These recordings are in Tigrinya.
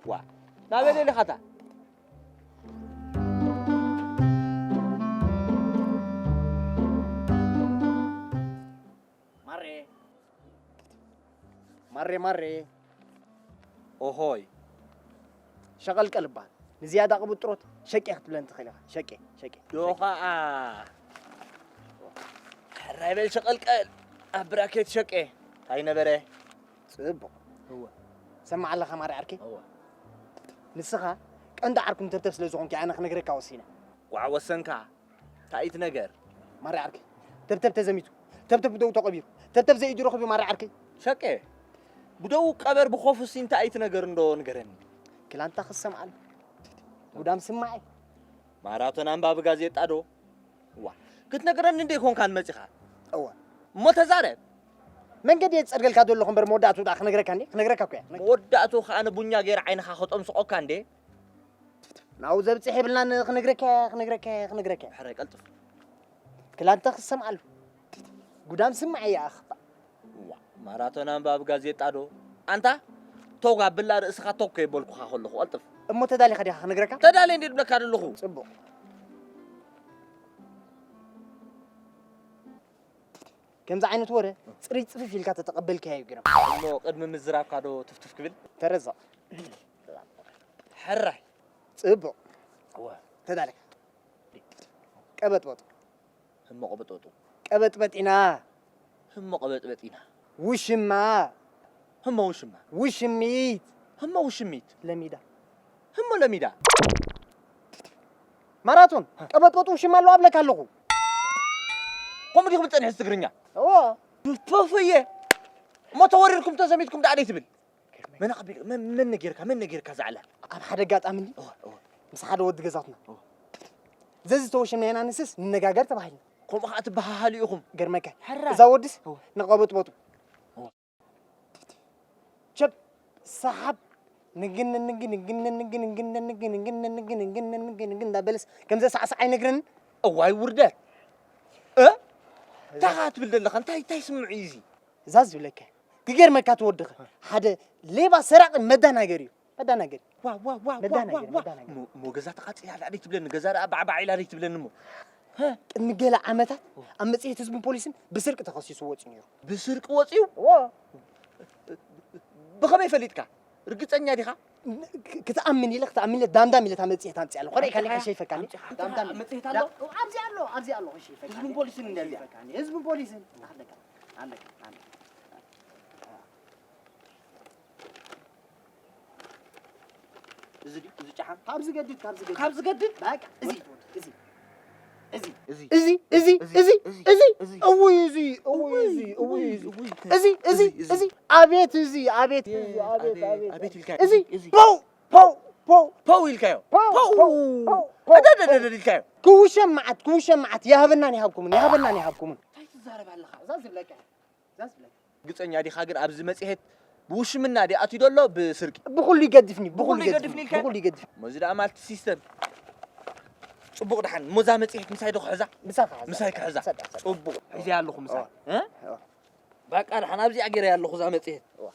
ዋ ናበይ ደሊኻታ? ማሬ ማሬ ማሬ። ኦሆይ ሸቐልቀል እበሃል። ንዝያዳ ቅብጥሮት ሸቄ ክትብለን ትኽእል ኢኻ። ሸቄ ሸቄ። ዶ ኸዓ ሕራይ በል ሸቐልቀል። ኣብ ብራኬት ሸቄ እንታይ ነበረ? ጽቡቕ። እወ። ሰማዕ ኣለኻ ማሪ ዓርከይ? እወ። ንስኻ ቀንዲ ዓርኩ ንተብተብ ስለ ዝኾንካ ኣነ ክነግረካ ወሲነ። ጓዕ ወሰንካ። እንታይ እዩ እቲ ነገር? ማሪ ዓርከይ፣ ተብተብ ተዘሚቱ፣ ተብተብ ብደው ተቐቢሩ፣ ተብተብ ዘኢዱ ረኺቡ ማሪ ዓርከይ። ሸቄ፣ ብደው ቀበር ብኾፉሲ እንታይ እዩ እቲ ነገር እንዶ ንገረኒ። ክላንታ ክሰምዓሉ። ጉዳም ስማዒ። ማራቶን ኣንባቢ ጋዜጣ ዶ? ዋ፣ ክትነግረኒ እንደ ይኮንካን መጺኻ? እወ። እሞ ተዛረብ። መንገዲ እየ ዝጸርገልካ ዘለኹ እምበር መወዳእቱ ደኣ ክነግረካ እንዴ? ክነግረካ እኮ እየ። መወዳእቱ ከኣ ንቡኛ ገይረ ዓይንኻ ከጠምስቖካ እንዴ? ናብኡ ዘብጽሕ የብልናን። ክነግረካ እየ፣ ክነግረካ እየ፣ ክነግረካ እየ። ሕራይ ቀልጥፍ። ክላንተ ክሰምዓሉ። ጉዳም ስማዕ እያ ኣኽፋ። ዋ፣ ማራቶን ኣንባቢ ጋዜጣ ዶ? ኣንታ፣ ቶግ ኣብላ ርእስኻ ቶግ ከይበልኩኻ ከለኹ፣ ቀልጥፍ። እሞ ተዳሊኻ ዲኻ ክነግረካ? ተዳልየ እንዴ ድብለካ ደለኹ? ጽቡቕ። ከምዚ ዓይነት ወረ ጽርይ ጽፍፍ ኢልካ ተተቐበልካዮ እዩ ግርም። እሞ ቅድሚ ምዝራብካ ዶ ትፍትፍ ክብል? ተረዛቕ። ሕራይ። ጽቡቕ። እወ። ተዳለካ። ቀበጥበጡ። ህሞ ቀበጥበጡ። ቀበጥበጢና። ህሞ ቀበጥበጢና። ውሽማ። ህሞ ውሽማ። ውሽሚት። ህሞ ውሽሚት። ለሚዳ። ህሞ ለሚዳ። ማራቶን፣ ቀበጥበጡ ውሽማ ኣለዋ እብለካ ኣለኹ። ከምኡ ዲኹም ጸኒሕስ ትግርኛ? እዎ። ቶፍየ። እሞ ተወሪርኩም ተሰሚትኩም ደኣ ደይ ትብል? መን ኣቐቢል-፣ መን፣ መን ነጊርካ፣ መን ነጊርካ እዛ ዕላል? ኣብ ሓደ ኣጋጣሚ እንዲ እወ፣ እወ። ምስ ሓደ ወዲ ገዛትና። እወ። ዘዚ ተወሽምና ኢና ንስስ ንነጋገር ተባሂልና። ከምኡ ኸዓ ትበሃሃሉ ኢኹም። ገርመካ። ሕራይ። እዛ ወድስ እወ። ንቐበጥበጡ። እወ። ቸብ፣ ሰሓብ፣ ንግን፣ ንግን፣ ንግን፣ ንግን፣ ንግን፣ ንግን፣ ንግን፣ ንግን፣ ንግን፣ ንግን እንዳበለስ ከምዘ ሳዕሳዕ ኣይነግረንን። እዋይ ውርደት። እ? እንታይ ኸዓ ትብል ዘለኻ? እንታይ፣ እንታይ ስምዑ እዩ እዚ? እዛ ዝብለካ። ክገርመካ ትወድኸ። ሓደ ሌባ ሰራቂ መዳናገር እዩ። መዳናገር። ዋ፣ ዋ፣ ዋ፣ ዋ፣ መዳናገር፣ ዋ፣ ዋ። መዳናገር። ሞ-፣ ሞ ገዛ ተቓጺላ ኣላ ደይ ትብለኒ፣ ገዛ ደኣ ባዕባዕ ኢላ ደይ ትብለኒ እሞ። ሀ? ቅድሚ ገለ ዓመታት ኣብ መጽሔት ህዝብን ፖሊስን ብስርቂ ተኸሲሱ ወጺኡ ነይሩ። ብስርቂ ወጺኡ? እዎ። ብኸመይ ፈሊጥካ? ርግጸኛ ዲኻ? ን-፣ ክ-፣ ክትኣምን ኢለ፣ ክትኣምን ኢለ፣ ዳምዳም ኢለ እታ መጽሔት ኣምጽእ ኣለኹ። ኸደይ ካሊእ ኣምጽኣ። ከሸይፈካኒ? ኣምጽኣ። ዳምዳም ኢለ። መጽሔት ኣሎ? ዳ-፣ ኣብዚ ኣሎ፣ ኣብዚ ኣሎ፣ ከሸይፈካኒ። ህዝብን ፖሊስን እንዲያ እዚኣ። ከሸይፈካኒ። ህዝብን ፖሊስን። ኣለካ፣ ኣለካ፣ ኣለካ። እዚ ድዩ? እዚ ጨሓም? ካብ ዝገድድ፣ ካብ ዝገድድ። ካብ ዝገድድ? በቃ፣ እዚ፣ እዚ፣ እዚ። እዚ፣ እዚ፣ እዚ፣ እዚ፣ እዚ፣ እዚ፣ እዚ። እውይ፣ እዚ፣ እውይ፣ እዚ፣ እውይ፣ እዚ። እዚ፣ እዚ፣ እዚ፣ እዚ። ኣቤት፣ እዚ፣ ኣቤት፣ እዚ፣ ኣቤት፣ ኣቤት፣ ኣቤት፣ ኣቤት። ኣቤት ኢልካ። እዚ፣ እዚ። ፖው፣ ፖው፣ ፖው። ፖው ኢልካዮ። ፖው፣ ፖው። ፖው፣ ፖው፣ ፖው። ኣደደደደ ኢልካዮ። ክውሸም መዓት፣ ክውሸም መዓት። ይሃበናን ይሃብኩምን፣ ይሃበናን ይሃብኩምን። እንታይ ትዛረብ ኣለኻ? እዛ ዝብለካ፣ እዛ ዝብለካ። ርግጸኛ ዲኻ ግን ኣብዚ መጽሔት ብውሽምና ድዩ ኣትዩ ዘሎ ብስርቂ? ብኹሉ ይገድፍኒ፣ ብኹሉ ብኹሉ ይገድፍኒ፣ ይገድፍኒ ኢልካ? ብኹሉ ይገድፍ። እሞ እዚ ደኣ ማልቲ ሲስተም። ጽቡቕ ደሓን። እሞ እዛ መጽሔት ምሳይ ዶ ክሕዛ? ምሳኻ፣ ምሳይ ክሕዛ። ሰዳ፣ ሰዳ። ጽቡቕ። ሒዘያ ኣለኹ ምሳይ። እዋ። እ? እዋ። በቃ ደሓን ኣብዚኣ ገይረያ ኣለኹ እዛ መጽሔት። እዋ።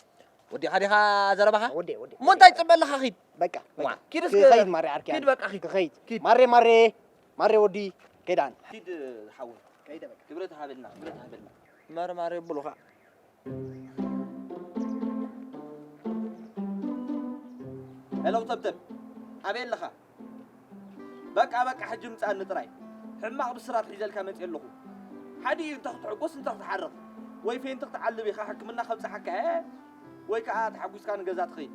ወዲኻ ዲኻ ዘረባኻ? ወዲ፣ ወዲ። እሞ እንታይ ትጽበ ኣለኻ? ኺድ። በቃ፣ ዋ፣ በቃ። ኪድ እስከ ክኸይድ ማሬ ዓርከይ። ኪድ በቃ ኺድ። ክኸይድ። ኪድ። ማሬ፣ ማሬ፣ ማሬ ወዲ ከይዳን። ኪድ ሓወይ። ከይደ በቃ። ክብረት ሃበልና፣ ክብረት ሃበልና። ማሬ፣ ማሬ ብሉኻ። ሄሎ ተብተብ፣ ኣበይ ኣለኻ? በቃ፣ በቃ፣ ሕጂ ምጻኒ ጥራይ። ሕማቕ ብስራት ሒዘልካ መጽየ ኣለኹ። ሓዲኡ እንተ ክትሕጎስ እንተ ክትሓርቕ። ወይ ፌንቲ ክትዓልብ ኢኻ፣ ሕክምና ከብጽሓካ እየ። ወይ ከኣ ተሓጒስካ ንገዛ ትኸይድ።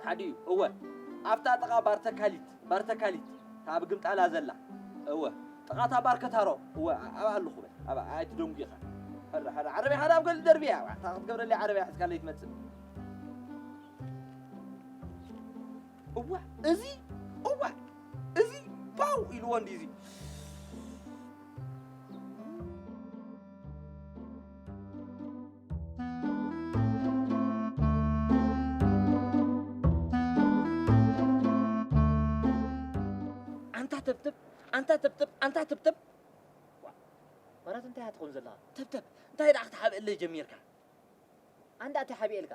ሓዲኡ፣ እወ፣ ኣብታ ጥቓ ባር ተካሊት፣ ባር ተካሊት፣ እታ ኣብ ግምጣላ ዘላ። እወ፣ ጥቓ እታ ባር ከታሮ፣ እወ፣ ኣብኣ ኣለኹ በል። ኣብኣ ኣይትደንጉ ኢኻ። ሕራ፣ ሕራ፣ ዓረብያኻ ናብ ገል ደርብያ፣ እታ ክትገብረለይ ዓረብያ ሒዝካለይ ትመጽእ። እዋ፣ እዚ፣ እዋ፣ እዚ፣ ፓው ኢልዎ እንዲ እዚ። ኣንታ ተብተብ፣ ኣንታ ተብተብ፣ ኣንታ ተብተብ። ዋ፣ መራት እንታይ ኢኻ ትኸውን ዘለኻ? ተብተብ፣ እንታይ ደኣ ክትሓብእለይ ጀሚርካ? ኣንዳ እንታይ ሓቢኤልካ?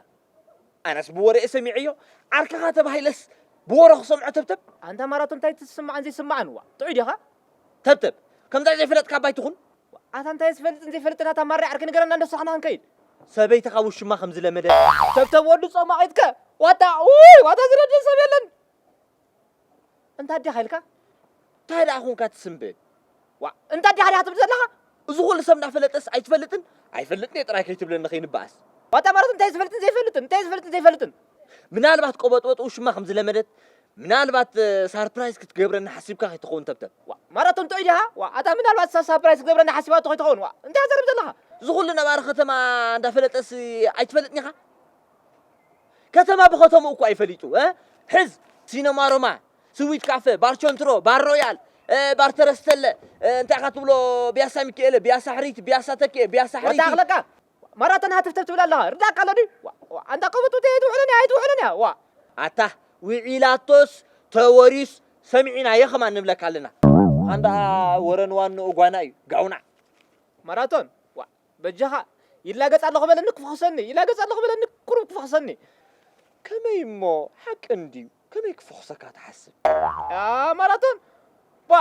ኣነስ ብወረ እየ ሰሚዐዮ፣ ዓርክኻ ተባሂለስ ብወረ ክሰምዖ ተብተብ። ኣንታ ማራቶ እንታይ ትስማዕን ዘይስማዕን? ዋ፣ ጥዑይ ዲኻ? ተብተብ፣ ከምዛ ዘይፈለጥካ ኣባይ ትኹን። ኣታ እንታይ ዝፈልጥን ዘይፈልጥን ኣታ ማራ ዓርኪ ንገረና፣ እንዶ ሳሕና ክንከይድ። ሰበይትኻ ውሽማ ከም ዝለመደ። ተብተብ ወዲ ጾማቒትከ፣ ዋታ፣ ውይ፣ ዋታ ዝረድእ ሰብ የለን። እንታ ኣዴኻ ኢልካ? እንታይ ደኣ ኹንካ ትስንብድ? ዋ፣ እንታ ኣዴኻ ዲኻ ትብል ዘለኻ? እዚ ኹሉ ሰብ እንዳፈለጠስ ኣይትፈልጥን? ኣይፈልጥን እየ ጥራይ ከይትብለኒ ከይንበኣስ። ዋታ ማለት እንታይ ዝፈልጥን ዘይፈልጥን? እንታይ ዝፈልጥን ዘይፈልጥን? ምናልባት ቆበጥበጥ ውሽማ ከም ዝለመደት፣ ምናልባት፣ እ፣ ሳርፕራይዝ ክትገብረኒ ሓሲብካ ከይትኸውን ተብተብ። ዋ፣ ማራቶን ጥዑይ ዲኻ? ዋ፣ ኣታ ምናልባት ሳ-፣ ሳርፕራይዝ ክትገብረኒ ሓሲባቶ ከይትኸውን። ዋ፣ እንታይ ትዛረብ ዘለኻ? እዚ ኹሉ ነባሪ ከተማ እንዳፈለጠስ ኣይትፈልጥን ኢኻ? ከተማ ብኸተምኡ እኳ እዩ ፈሊጡ፣ እ? ሕዝ፣ ሲነማ ሮማ፣ ስዊት ካፈ፣ ባር ቾንትሮ፣ ባር ሮያል፣ እ፣ ባር ተረስተለ፣ እ፣ እንታይ ኢኻ ትብሎ፣ ቢያሳ ሚካኤለ፣ ቢያሳ ሕሪት፣ ቢያሳ ተኪኤ፣ ቢያሳ ዋታ ሕሪቲ። ኣኽለቃ፣ ማራቶን ሃተፍተፍ ትብል ኣለኻ፣ ርዳእካ ኣሎ ድዩ? ዋ፣ ዋ፣ ኣንታ ቀበጡ ተይ፣ ኣይትውዕልን እያ፣ ኣይትውዕልን እያ፣ ዋ። ኣታ፣ ውዒላቶስ፣ ተወሪስ፣ ሰሚዕናዮ ኸማን ንብለካ ኣለና። ኣንዳ ወረን ዋንኡ ጓና እዩ፣ ጋውና። ማራቶን፣ ዋ፣ በጃኻ፣ ይላገጽ ኣለኹ በለኒ ክፍኽሰኒ፣ ይላገጽ ኣለኹ በለኒ ቁሩብ ክፍኽሰኒ። ከመይ እሞ፣ ሓቂ እንድዩ፣ ከመይ ክፍኽሰካ ትሓስብ? ያ ማራቶን፣ ዋ፣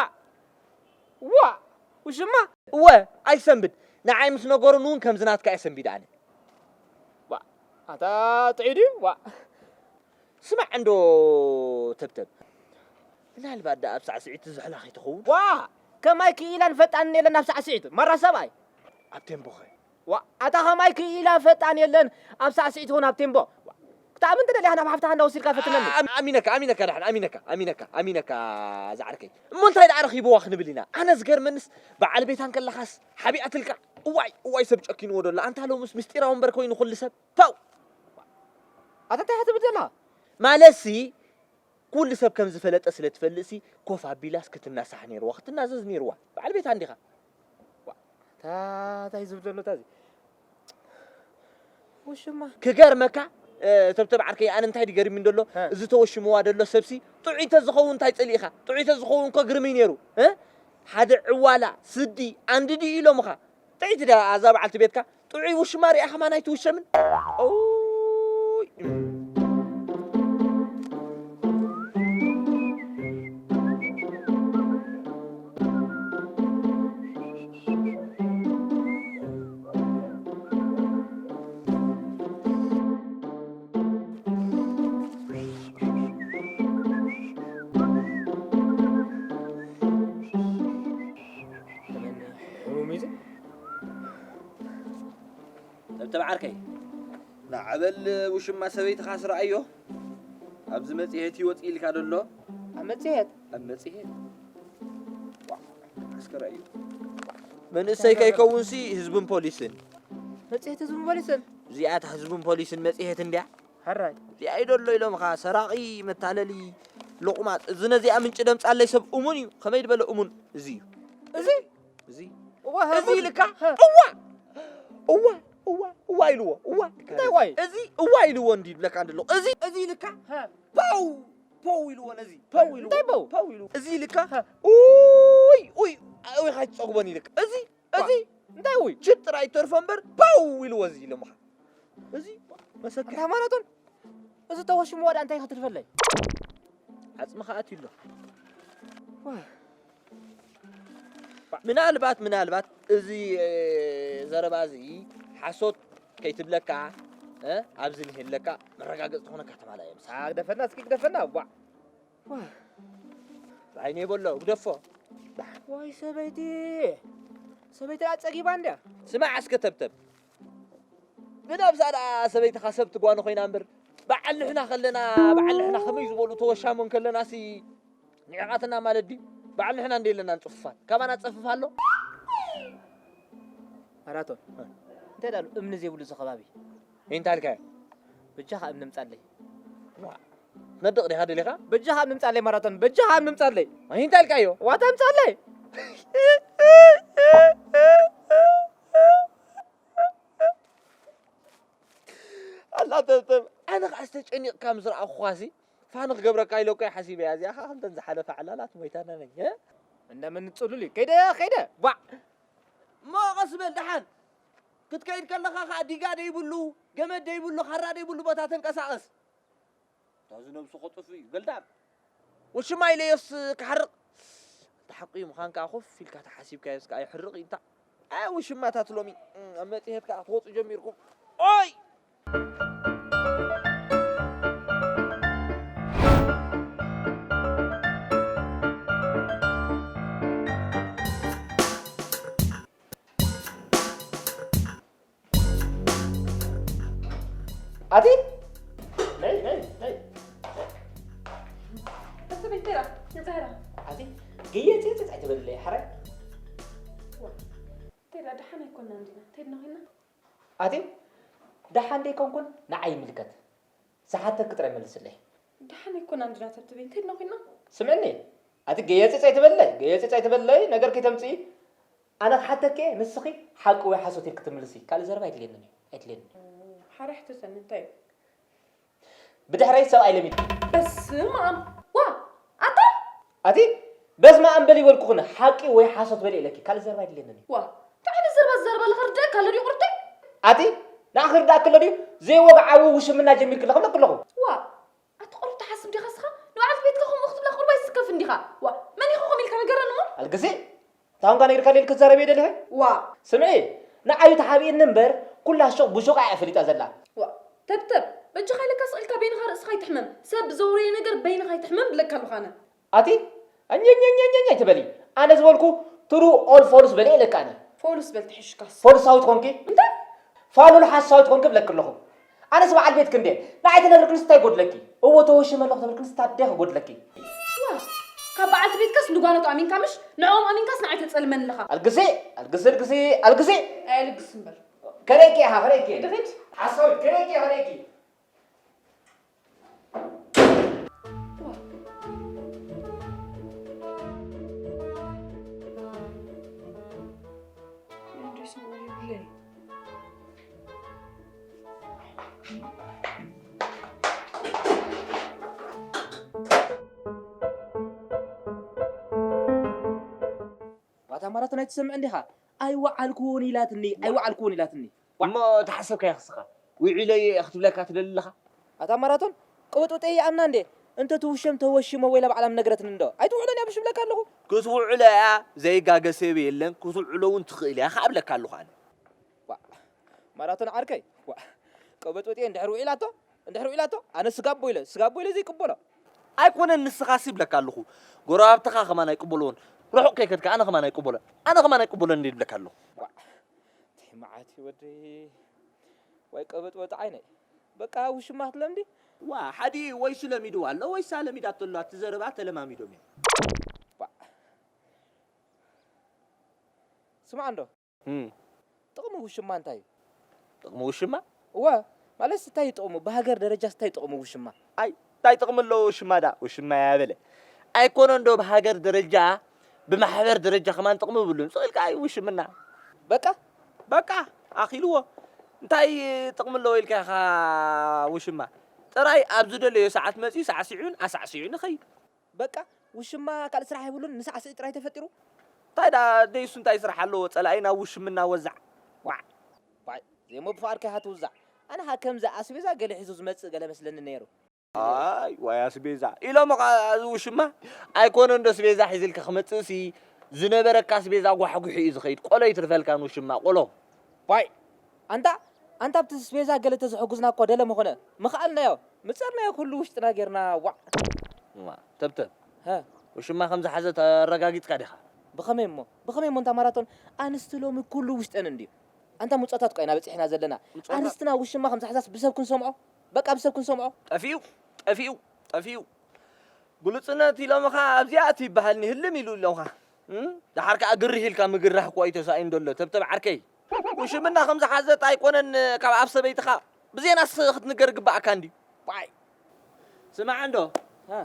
ዋ፣ ውሽማ። እወ፣ ኣይሰንብድ። ንዓይ ምስ ነገሩኒ እውን ከምዚ ናትካ እየ ሰንቢደ ኣነ። ዋ፣ ኣታ ጥዑይ ድዩ? ዋ። ስማዕ እንዶ ተብተብ፣ ምናልባት ደኣ ኣብ ሳዕስዒት ትዝሕላ ከይትኸውን? ዋ! ከማይ ክኢላን ፈጣንን የለን ኣብ ሳዕስዒት፣ ማራ ሰብኣይ። ኣብ ቴምቦኸ? ዋ፣ ኣታ ከማይ ክኢላ ፈጣን የለን ኣብ ሳዕስዒት ይኹን ኣብ ቴምቦ። ዋ፣ ክትኣምን ትደሊ ኢኻ ናብ ሓፍትኻ እንዳወሲድካ ፈትነኒ። ኣ-፣ ኣም-፣ ኣሚነካ፣ ኣሚነካ ደሓን፣ ኣሚነካ፣ ኣሚነካ፣ ኣሚነካ ዝዓርከይ። እሞ እንታይ ደኣ ረኺብዋ ክንብል ኢና? ኣነ ዝገርመንስ በዓል ቤታ እንከለኻስ ሓቢኣትልካ። እዋይ፣ እዋይ ሰብ ጨኪንዎ ዶ ኣላ? ኣንታ ሎምስ ምስጢራዊ እምበር ኮይኑ ኩሉ ሰብ። ፓው! ኣታ እንታይ ኢኻ ትብል ዘለኻ? ማለትሲ፣ ኩሉ ሰብ ከም ዝፈለጠ ስለ ትፈልጥሲ፣ ኮፍ ኣቢላስ ክትናሳሕ ነይርዋ፣ ክትናዘዝ ነይርዋ። በዓል ቤታ እንዲኻ። ዋ፣ ታ-፣ እንታይ ዝብል ዘሎ ታዚ? ውሽማ። ክገርመካ፣ እ፣ ተብተብ ዓርከይ፣ ኣነ እንታይ ድገርሚ እንደሎ፣ ሀ። እዚ ተወሽምዋ ደሎ ሰብሲ፣ ጥዑይ ተዝኸውን እንታይ ጸሊእኻ? ጥዑይ ተዝኸውን እኮ ግርምይ ነይሩ፣ እ? ሓደ ዕዋላ፣ ስዲ፣ ኣንድዲ ኢሎምኻ። ጥዕይቲ ድያ እዛ በዓልቲ ቤትካ? ጥዑይ ውሽማ ሪኣ ከማን ኣይትውሸምን? ኦይ። ሕሙም እዩ እዚ። ተብተብ ዓርከይ፣ ንዓበል ውሽማ ሰበይትኻስ ረኣዮ። ኣብዚ መጽሔት እዩ ወጺኡ ኢልካ ደሎ። ኣብ መጽሔት? ኣብ መጽሔት። ዋ፣ እስከ ረኣዮ። መንእሰይ ከይከውንሲ ህዝብን ፖሊስን። መጽሔት ህዝብን ፖሊስን? እዚኣ እታ ህዝብን ፖሊስን መጽሔት እንድያ። ሕራይ። እዚኣ እዩ ደሎ ኢሎምኻ፣ ሰራቒ፣ መታለሊ፣ ሎቑማጽ። እዚ ነዚኣ ምንጪ ደምጻለይ ሰብ እሙን እዩ። ከመይ ዝበለ እሙን እዚ እዩ? እዚ? እዚ? እዋ፣ እዚ ህሙን። ኢልካ? ሀ። እዋ! እዋ! እዋ፣ እዋ ኢልዎ፣ እዋ። እንታይ ዋይ? እዚ እዋ ኢልዎ እንዲ ይብለካ እንድሎ። እዚ፣ እዚ ኢልካ፣ ሃ። ፓው፣ ፓው ኢልዎ ነዚ። ፓው ኢልዎ። እንታይ ፓው? ፓው ኢልዎ። እዚ ኢልካ፣ ሃ። ኡይ፣ ኡይ፣ ኡይ፣ ካይትጸግቦን ኢልካ። እዚ፣ እዚ፣ እንታይ ውይ? ችጥ ጥራይ ተርፎ እምበር፣ ፓው ኢልዎ እዚ ኢሎምኻ። እዚ፣ መሰከ። እንታይ ማለቶም? እዚ ተወሽሙ ዋዳ እንታይ ክትርፈለይ? ዓጽምኻ ኣትዩ ኣሎ። ምናልባት ምናልባት እዚ እ፣ ዘረባ እዚ ሓሶት ከይትብለካ እ፣ ኣብዚ ንህለካ መረጋገጽ ትኾነካ ተማላ እዮም። ግደፈና እስኪ ግደፈና ዋ ዓይነ በሎ ግደፎ። ወይ ሰበይቲ ሰበይቲ ኣጸጊባ እንድያ ስማዕ እስከ ተብተብ ብነብሳ ደኣ ሰበይትኻ ሰብ ትጓኖ ኮይና እምበር በዓል ንሕና ከለና በዓል ንሕና ከመይ ዝበሉ ተወሻሞ እንከለናሲ ንዕቓትና ማለት ድዩ? በዓል ንሕና እንደ የለና ንጽፍፋን ካባና ጸፍፍ ኣሎ። ማራቶን እንታይ ዳሉ እምኒ ዘይብሉ እዚ ከባቢ እንታይ ኢልካዮ? በጃኻ እምኒ ምጻለይ ነድቕ ዲኻ ደሊኻ? በጃኻ እምኒ ምጻለይ ማራቶን በጃኻ እምኒ ምጻለይ እንታይ ኢልካዮ? ዋታ ምጻለይ ኣላ ተብተብ ኣነ ከዓ ዝተጨኒቕካ ምስ ረኣኹኻሲ ፋን ክገብረካ ኢለ እኮ ሓሲበያ እዚኣ ከዓ ከምተን ዝሓለፋ ዕላላት ሞይታና ነኝ እ? እንደምን ጽሉል እዩ ከይደ ከይደ ቧዕ እሞ ቀስ በል ደሓን ክትከይድ ከለኻ ከዓ ዲጋ ደይብሉ ገመድ ደይብሉ ካራ ደይብሉ ቦታ ተንቀሳቐስ እታ እዚ ነብሱ ከጥፍ እዩ ገልዳም ውሽማ ኢለዮስ ክሓርቕ እንተ ሓቂ ምዃን ከዓ ኮፍ ኢልካ ተሓሲብካዮስ ከዓ ይሕርቕ እዩ እንታ ኣይ ውሽማታት ሎሚ ኣብ መፅሄት ከዓ ትወፁ ጀሚርኩም ኦይ ኣቲ ነይ ነይ ነይ እሱ ቤት ቴራ የፀህራ ኣቲ ገየፅፅፅ ኣይትበልለይ ሓራይ ቴራ ደሓን ኣይኮና እንዲና ተድና ኮይና ኣቲ ደሓን ደይኮንኩን ንዓይ ይምልከት ዝሓተክ ጥራይ መልስለይ ደሓን ኣይኮና እንዲና ተብትበይ ተድና ኮይና ስምዕኒ ኣቲ ገየፅፅ ኣይትበልለይ ገየፅፅ ኣይትበልለይ ነገር ከይተምፅኢ ኣነ ክሓተኪ እየ ንስኺ ሓቂ ወይ ሓሶት ኢልኪ ትምልሲ ካልእ ዘረባ ኣይድልየንን እዩ ኣይድልየንን እዩ ሓራሕ ተሰኒ እንታይ እዩ ብድሕረይ ሰብኣይ ለሚድኪ በስመ ኣብ ዋ ኣታ ኣቲ በስመ ኣብ በሊ ይበልኩኽን ሓቂ ወይ ሓሶት በሊ ኢለኪ ካልእ ዘረባ ኣይድልየንን እዩ ዋ እንታይ ዓይነት ዘረባ ዝዛረባ ኣለኻ ርድአካ ኣሎ ድዩ ቁርተይ ኣቲ ንዓኺ ርድኣኪ ኣሎ ድዩ ዘይወግዓዊ ውሽምና ጀሚርኪ ኣለኺ ብለኪ ኣለኹ ዋ ኣቲ ቁሩብ ትሓስብ ዲኻ ስኻ ንበዓልቲ ቤትካ ከምኡ ክትብላ ቁሩብ ኣይትስከፍን ዲኻ ዋ መን ኢኹ ከምኡ ኢልካ ንገረኒ እሞ ኣልግዜ ታንኳ ነጊርካ ሌል ክትዛረብ እየ ደሊኺ ዋ ስምዒ ንዓዩ ተሓቢእኒ እምበር ኩላ ሹቕ ብሹቓ እያ ፈሊጣ ዘላ ዋ ተብተብ በጃኻ ኢለካ ስቕ ኢልካ በይንኻ ርእስኻ ኣይትሕመም ሰብ ብዘውረየ ነገር በይንኻ ኣይትሕመም ብለካ ኣለኹ ኣነ ኣቲ ኣኘኘኘኘኘ ኣይትበሊ ኣነ ዝበልኩ ትሩ ኦል ፎሉስ በሊ ኢለካ ኣነ ፎሉስ በል ትሕሽካስ ፎሉሳዊት ኮንኪ እንታይ ፋሉል ሓሳዊት ኮንኪ ብለኪ ኣለኹ ኣነስ በዓል ቤትኪ እንዴ ንዓይ ተነግርክንስ እንታይ ጎድለኪ እወ ተወሽመ ኣለኹ ተብልክንስ ታደኺ ጎድለኪ ዋ ካብ በዓልቲ ቤትካስ ንጓኖት ኣሚንካ ምሽ ንዕኦም ኣሚንካስ ንዓይ ተጸልመኒ ኣለኻ ኣልግሲ ኣልግሲ ኣልግሲ ኣልግሲ ኣየልግስ እምበር ከረቂ ኢኻ ከረቂ ድኺድ ሓሳዊት ከረቂ ከረቂ ዋታ ማራቶን ኣይትሰምዕ እንዲኻ ኣይወዓልኩዎን ኢላትኒ ኣይወዓልኩዎን ኢላትኒ እሞ ተሓሰብካዮ ክስኻ ውዒለ እየ ክትብለካ ትደሊ ኣለኻ ኣታ ማራቶን ቅብጥብጠይ ይኣምና እንዴ እንተ ትውሸም ተወሽሞ ወይላ ባዕላ ምነገረትኒ እንዶ ኣይትውዕሎን እያ ብሽ ብለካ ኣለኹ ክትውዕሎ እያ ዘይጋገ ሰብ የለን ክትውዕሎ እውን ትኽእል እያ ከዓ ብለካ ኣለኹ ኣነ ማራቶን ዓርከይ ቅብጥብጠይ እንድሕር ውዒላቶ እንድሕር ውዒላቶ ኣነ ስጋቦ ኢለ ስጋቦ ኢለ ዘይቅበሎ ኣይኮነን ንስኻስ ይብለካ ኣለኹ ጎረባብትኻ ከማን ኣይቅበልዎን ርሑቕ ከይከድካ ኣነ ከማን ኣይቅበሎን ኣነ ከማን ኣይቅበሎን እንደ ይብለካ ኣለኹ መዓት ወደይ ወይ ቀበጥ ወጣ ዓይነይ በቃ ውሽማ ክትለምዲ ዋ ሓዲ ወይስ ለሚድዋ ኣሎ ወይሳ ለሚዳቶ ኣሎ ኣቲ ዘረባ ተለማሚዶም እዮም ስማዕ እንዶ ጥቕሚ ውሽማ እንታይ እዩ ጥቕሚ ውሽማ እወ ማለት እንታይ እዩ ጥቕሙ ብሃገር ደረጃ እንታይ ጥቕሙ ውሽማ ኣይ እንታይ ጥቕሚ ኣለዎ ውሽማ ዳ ውሽማ ያበለ ኣይኮነ እንዶ ብሃገር ደረጃ ብማሕበር ደረጃ ከማን ጥቕሚ ብሉን ስቕ ኢልካ እዩ ውሽምና በቃ በቃ ኣኺልዎ እንታይ ጥቕሚ ኣለዎ ኢልካ ኢኻ ውሽማ? ጥራይ ኣብ ዝደለዮ ሰዓት መጺኡ ሳዕሲዑን ኣሳዕሲዑን ይኸይድ። በቃ ውሽማ ካልእ ስራሕ የብሉን፣ ንሳዕስዒ ጥራይ ተፈጢሩ። እንታይ ደኣ ደይሱ እንታይ ስራሕ ኣለዎ? ጸላኢ ናብ ውሽምና ወዛዕ። ዋዕ። ዋይ፣ ዜሞ ብፍቓድካ ኢኻ ትውዛዕ። ኣነ ኸኣ ከምዚ ኣስቤዛ ገለ ሒዙ ዝመጽእ ገለ መስለኒ ነይሩ። ኣይ ዋይ ኣስቤዛ ኢሎሞ ኸኣ እዚ ውሽማ ኣይኮነን ዶ ኣስቤዛ ሒዝልካ ክመጽእሲ ዝነበረካ ኣስቤዛ ጓሕጒሑ እዩ ዝኸይድ። ቆሎ ይትርፈልካ ንውሽማ ቆሎ። ዋይ ኣንታ ኣንታ ኣብቲ ኣስቤዛ ገለ ተዝሕጉዝና እኮ ደለ ምኾነ ምኽኣልናዮ ምጸርናዮ ኩሉ ውሽጥና ጌርና ዋዕ። እዋ፣ ተብተብ ሀ ውሽማ ከም ዝሓዘት ኣረጋጊጽካ ዲኻ? ብኸመይ እሞ ብኸመይ እሞ እንታ ማራቶን ኣንስቲ ሎሚ ኩሉ ውሽጠን እንድዩ። ኣንታ ምጾታት ቆይና በጺሕና ዘለና። ምጾታት? ኣንስትና ውሽማ ከም ዝሓዛስ ብሰብ ክንሰምዖ? በቃ ብሰብ ክንሰምዖ። ጠፊኡ ጠፊኡ ጠፊኡ። ግሉጽነት ኢሎምኻ ኣብዚኣ እቲ ይበሃልኒ ህልም ኢሉ ኢሎምኻ። እም? ደሓር ከኣ ግርህ ኢልካ ምግራህ እኮ እዩ ተሳኢኑ ዘሎ ተብተብ ዓርከይ። ውሽምና ከም ዝሓዘት ኣይኮነን ካብ ኣፍ ሰበይትኻ ብዜናስ ክትንገር ግባኣካ እንድዩ። ዋይ። ስማዕ እንዶ። ሃ።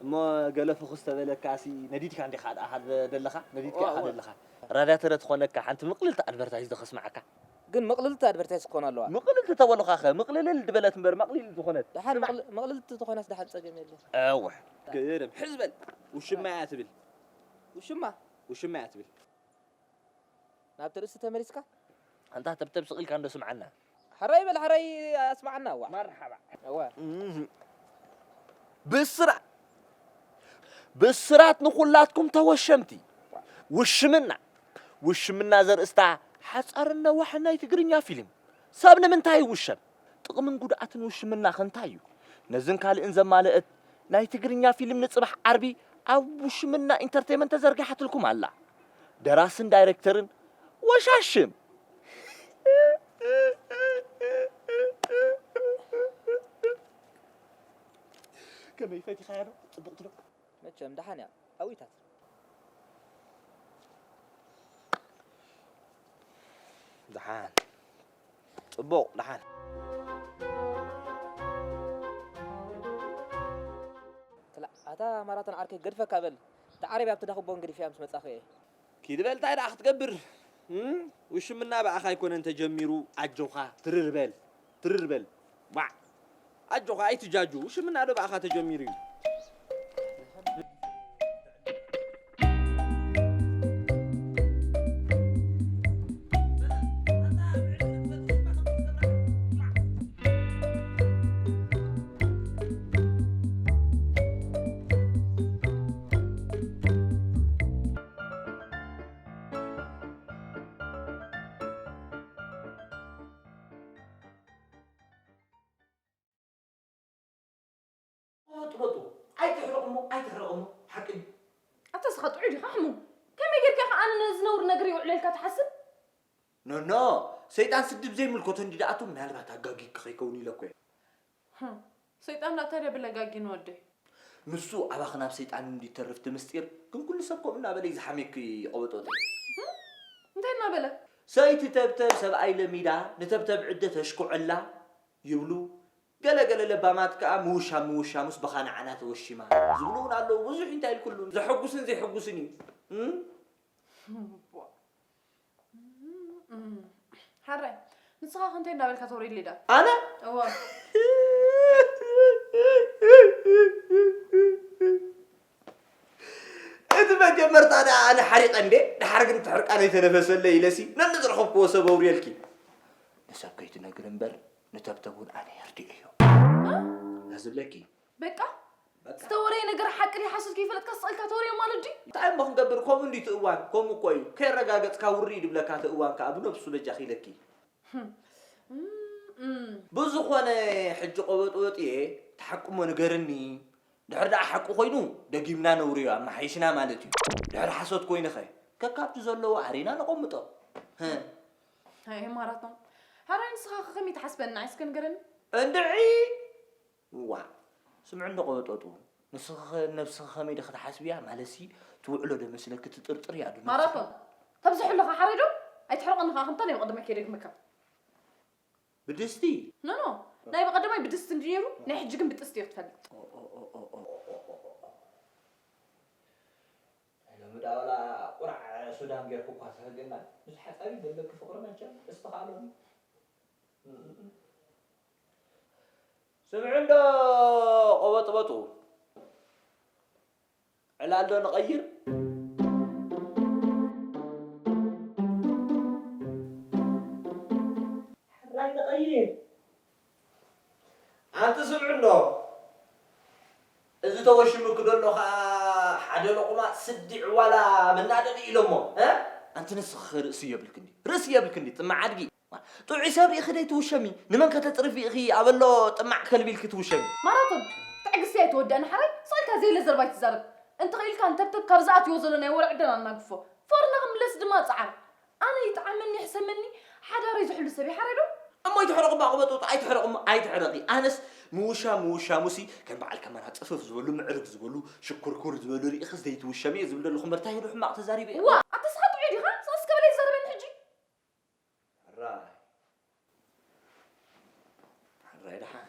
እሞ ገለ ፍኹስ ተበለካሲ ነዲድካ እንዲኻ ደኣ ዘለኻ? ነዲድካ እዋ፣ ኢኻ እዋ። ዘለኻ። ራድያተረ ትኾነካ ሓንቲ ምቕልልቲ ኣድቨርታይዝ ዶ ከስምዓካ? ግን ምቕልልቲ ኣድቨርታይዝ ክኾን ኣለዋ። ምቕልልቲ ተበሉኻኸ? ምቕልልል ድበለት እምበር መቕሊል ዝኾነት። ደሓን ስማዕ። ምቕል-፣ ምቕልልቲ ተኾይናስ ደሓን ጸገም የለን። እወ። ገረም። ሕዝ በል። ውሽማ እያ ትብል። ውሽማ? ውሽማ እያ ትብል። ናብቲ ርእሲ ተመሊስካ? ኣንታ ተብተብ ስቕ ኢልካ እንዶ ስምዓና። ሕራይ በል፣ ሕራይ ኣስምዓና፣ እዋ። መርሓባ። እዋ። እህ። ብስራ-፣ ብስራት ንኹላትኩም ተወሸምቲ። ውሽምና። ውሽምና ዘርእስታ ሓጻርን ነዋሕን ናይ ትግርኛ ፊልም። ሰብ ንምንታይ ይውሸም? ጥቕምን ጉድኣትን ውሽምና ከ እንታይ እዩ? ነዝን ካልእን ዘማለአት ናይ ትግርኛ ፊልም ንጽባሕ ዓርቢ ኣብ ውሽምና ኢንተርቴይመንት ተዘርጊሓትልኩም ኣላ። ደራስን ዳይሬክተርን ወሻሽም። ከመይ ፈቲኻያ ዶ? ጽብቕቲ ዶ? መቸም ደሓን እያ። ኣዊታት። ደሓን። ጽቡቕ፣ ደሓን። ክላ-፣ ኣታ ማራቶን ዓርከይ ገድፈካ በል። እታ ዓረብያ ኣብቲ ዳኹቦን ገዲፈያ ምስ መጻኹ እየ። ኪድ በል፣ እንታይ ደኣ ክትገብር? እም? ውሽምና ብኣኻ ኣይኮነን ተጀሚሩ፣ ኣጆኻ፣ ትርር በል፣ ትርር በል። ዋዕ! ኣጆኻ፣ ኣይትጃጁ፣ ውሽምና ዶ ብኣኻ ተጀሚሩ እዩ? ጥበጡ፣ ኣይትሕረቕ እሞ፣ ኣይትሕረቕ እሞ፣ ሓቂ ድዩ? ኣታ እስኻ ጥዑይ ዲኻ ሕሙም? ከመይ ጌርካ ኢኻ ኣነ ነዚ ነውሪ ነገር የውዕለልካ ትሓስብ? ኖኖ፣ ሰይጣን ስድብ ዘይምልከቶ እንዲ ደኣቱ፣ ምናልባት ኣጋጊግኪ ከይከውን ኢለ እኮ እየ። ህም፣ ሰይጣን ደኣ ታዲያ ብለጋጊ ንወደይ። ንሱ ኣባኺ ናብ ሰይጣን እንዲተርፍ እቲ ምስጢር፣ ግን ኩሉ ሰብ ከምኡ እናበለ እዩ ዝሓምየኪ ቆበጦጠይ። ህም? እንታይ እናበለ? ሰይቲ ተብተብ ሰብኣይ ለሚዳ፣ ንተብተብ ዕደ ተሽኩዐላ ይብሉ። ገለ ገለ ለባማት ከኣ ምውሻም ምውሻሙስ በኻ ንዓና ተወሺማ ዝብሉ እውን ኣለዉ። ብዙሕ እንታይ ኢልኩሉ፣ ዘሐጉስን ዘይሐጉስን እዩ። እም? እም፣ ሓራይ፣ ንስኻ ከ እንታይ እንዳበልካ ተውርየለይ ደኣ? ኣነ? እወ። እቲ መጀመርታ ደኣ ኣነ ሓሪቐ እንዴ፣ ደሓር ግን እቲ ሕርቃነይ ተነፈሰለይ ኢለሲ፣ ነንዝረኸብክዎ ሰብ ኣውርየልኪ። ንሰብ ከይትነግሪ እምበር፣ ንተብተብ እውን ኣነ የርድኤዮ። እ? ዝብለኪ። በቃ? በቃ። ዝተወረየ ነገር ሓቂ ድዩ ሓሶት ከይፈለጥካ ስቕ ኢልካ ተወርዮ ማለት ድዩ? እንታይ እሞ ክንገብር፣ ከምኡ እንድዩ እቲ እዋን፣ ከምኡ እኮ እዩ። ከየረጋገጽካ ውርይ ድብለካ እቲ እዋን ከኣ ብነብሱ በጃኺ ኢለኪ። ህም። እም፣ እም። ብዝኾነ ሕጂ ቆበጥበጥ እየ፣ እቲ ሓቂ እሞ ንገርኒ። ድሕር ደኣ ሓቂ ኮይኑ፣ ደጊምና ነውርዮ፣ ኣመሓይሽና ማለት እዩ። ድሕር ሓሶት ኮይኑኸ፣ ከካብቲ ዘለዎ ኣሪና ነቐምጦ። ህም። ኣይ ማራቶን፣ ሓራይ ንስኻ ከ ከመይ ትሓስበኒ ንዓይ እስከ ንገረኒ? እንድዒ! ዋእ! ስምዒ እንዶ ቆበጦጡ፣ ንስኺ ኸ ነብስኺ ከመይ ዲኺ ትሓስብያ? ማለትሲ ትውዕሎ ዶ መስለኪ ትጥርጥርያ ዶ ነብስኺ? ማራቶን፣ ተብዝሑ ኣለኻ ሓራይ ዶ? ኣይትሕርቐኒ ኸዓ ከምታ ናይ ብቐደማይ ከይደግመካ። ብድስቲ? ኖ ኖ፣ ናይ ብቐደማይ ብድስቲ እንድዩ ነይሩ፣ ናይ ሕጂ ግን ብጥስቲ እየ ክትፈልጥ። ኦ፣ ኦ፣ ኦ። ሎሚ ደኣ ዋላ ቁራዕ ሱዳን ጌርኩ እኳ ተህግና፣ ምስ ሓጻቢ ዘለኪ ፍቕሪ መቸም ጥስቲ ከኣ ሎሚ። ስምዑ እንዶ ቆበጥበጡ። ዕላል ዶ ንቐይር? ሕራይ ንቐይር። ኣንቲ ስምዑ እንዶ፣ እዚ ተወሽሙኪ ዘሎ ኸኣ ሓደ ሎቑማጽ ስዲ ዕዋላ መናደዲ ኢሎሞ፣ እ? ኣንቲ ንስኺ ርእሲ የብልኪ እንዲ፣ ርእሲ የብልኪ እንዲ፣ ጥማዕ ኣድጊ። ጥዑይ ሰብ ርኢኺ ደይትውሸሚ፣ ንመን ከተጽርፊ ኢኺ ኣበሎ ጥማዕ ከልቢ ኢልኪ ትውሸሚ? ማራቶን፣ ትዕግስቲ ኣይትወድእን ሓራይ፣ ስቕ ኢልካ ዘየለ ዘረባ ኣይትዛረብ። እንተኽኢልካ ንተብተብ ካብ ዝኣትዎ ዘሎ ናይ ወረ ዕደና ኣናግፎ። ፍቕርና ክምለስ ድማ ጽዓር። ኣነ ይጥዓመኒ ይሕሰመኒ፣ ሓዳረይ ዝሕሉ ሰብ እየ ሓራይ ዶ? እሞ ኣይትሕረቑ እባ፣ ቁበጥ ውጡ፣ ኣይትሕረቑ እሞ፣ ኣይትሕረቒ። ኣነስ ምውሻም ምውሻሙሲ ከም በዓል ከማና ጽፍፍ ዝበሉ፣ ምዕርግ ዝበሉ፣ ሽኩርኩር ዝበሉ ርኢኺስ ዘይትውሸሚ እየ ዝብል ዘለኹ። እምበር እንታይ ኢሉ ሕማቕ ተዛሪበ እየ? ዋ፣ ኣታ ንስኻ ጥዑይ ዲኻ? ስቕ እስከ በለይ ይዛረበኒ ሕጂ። ሕራይ። ሕራይ ደሓን።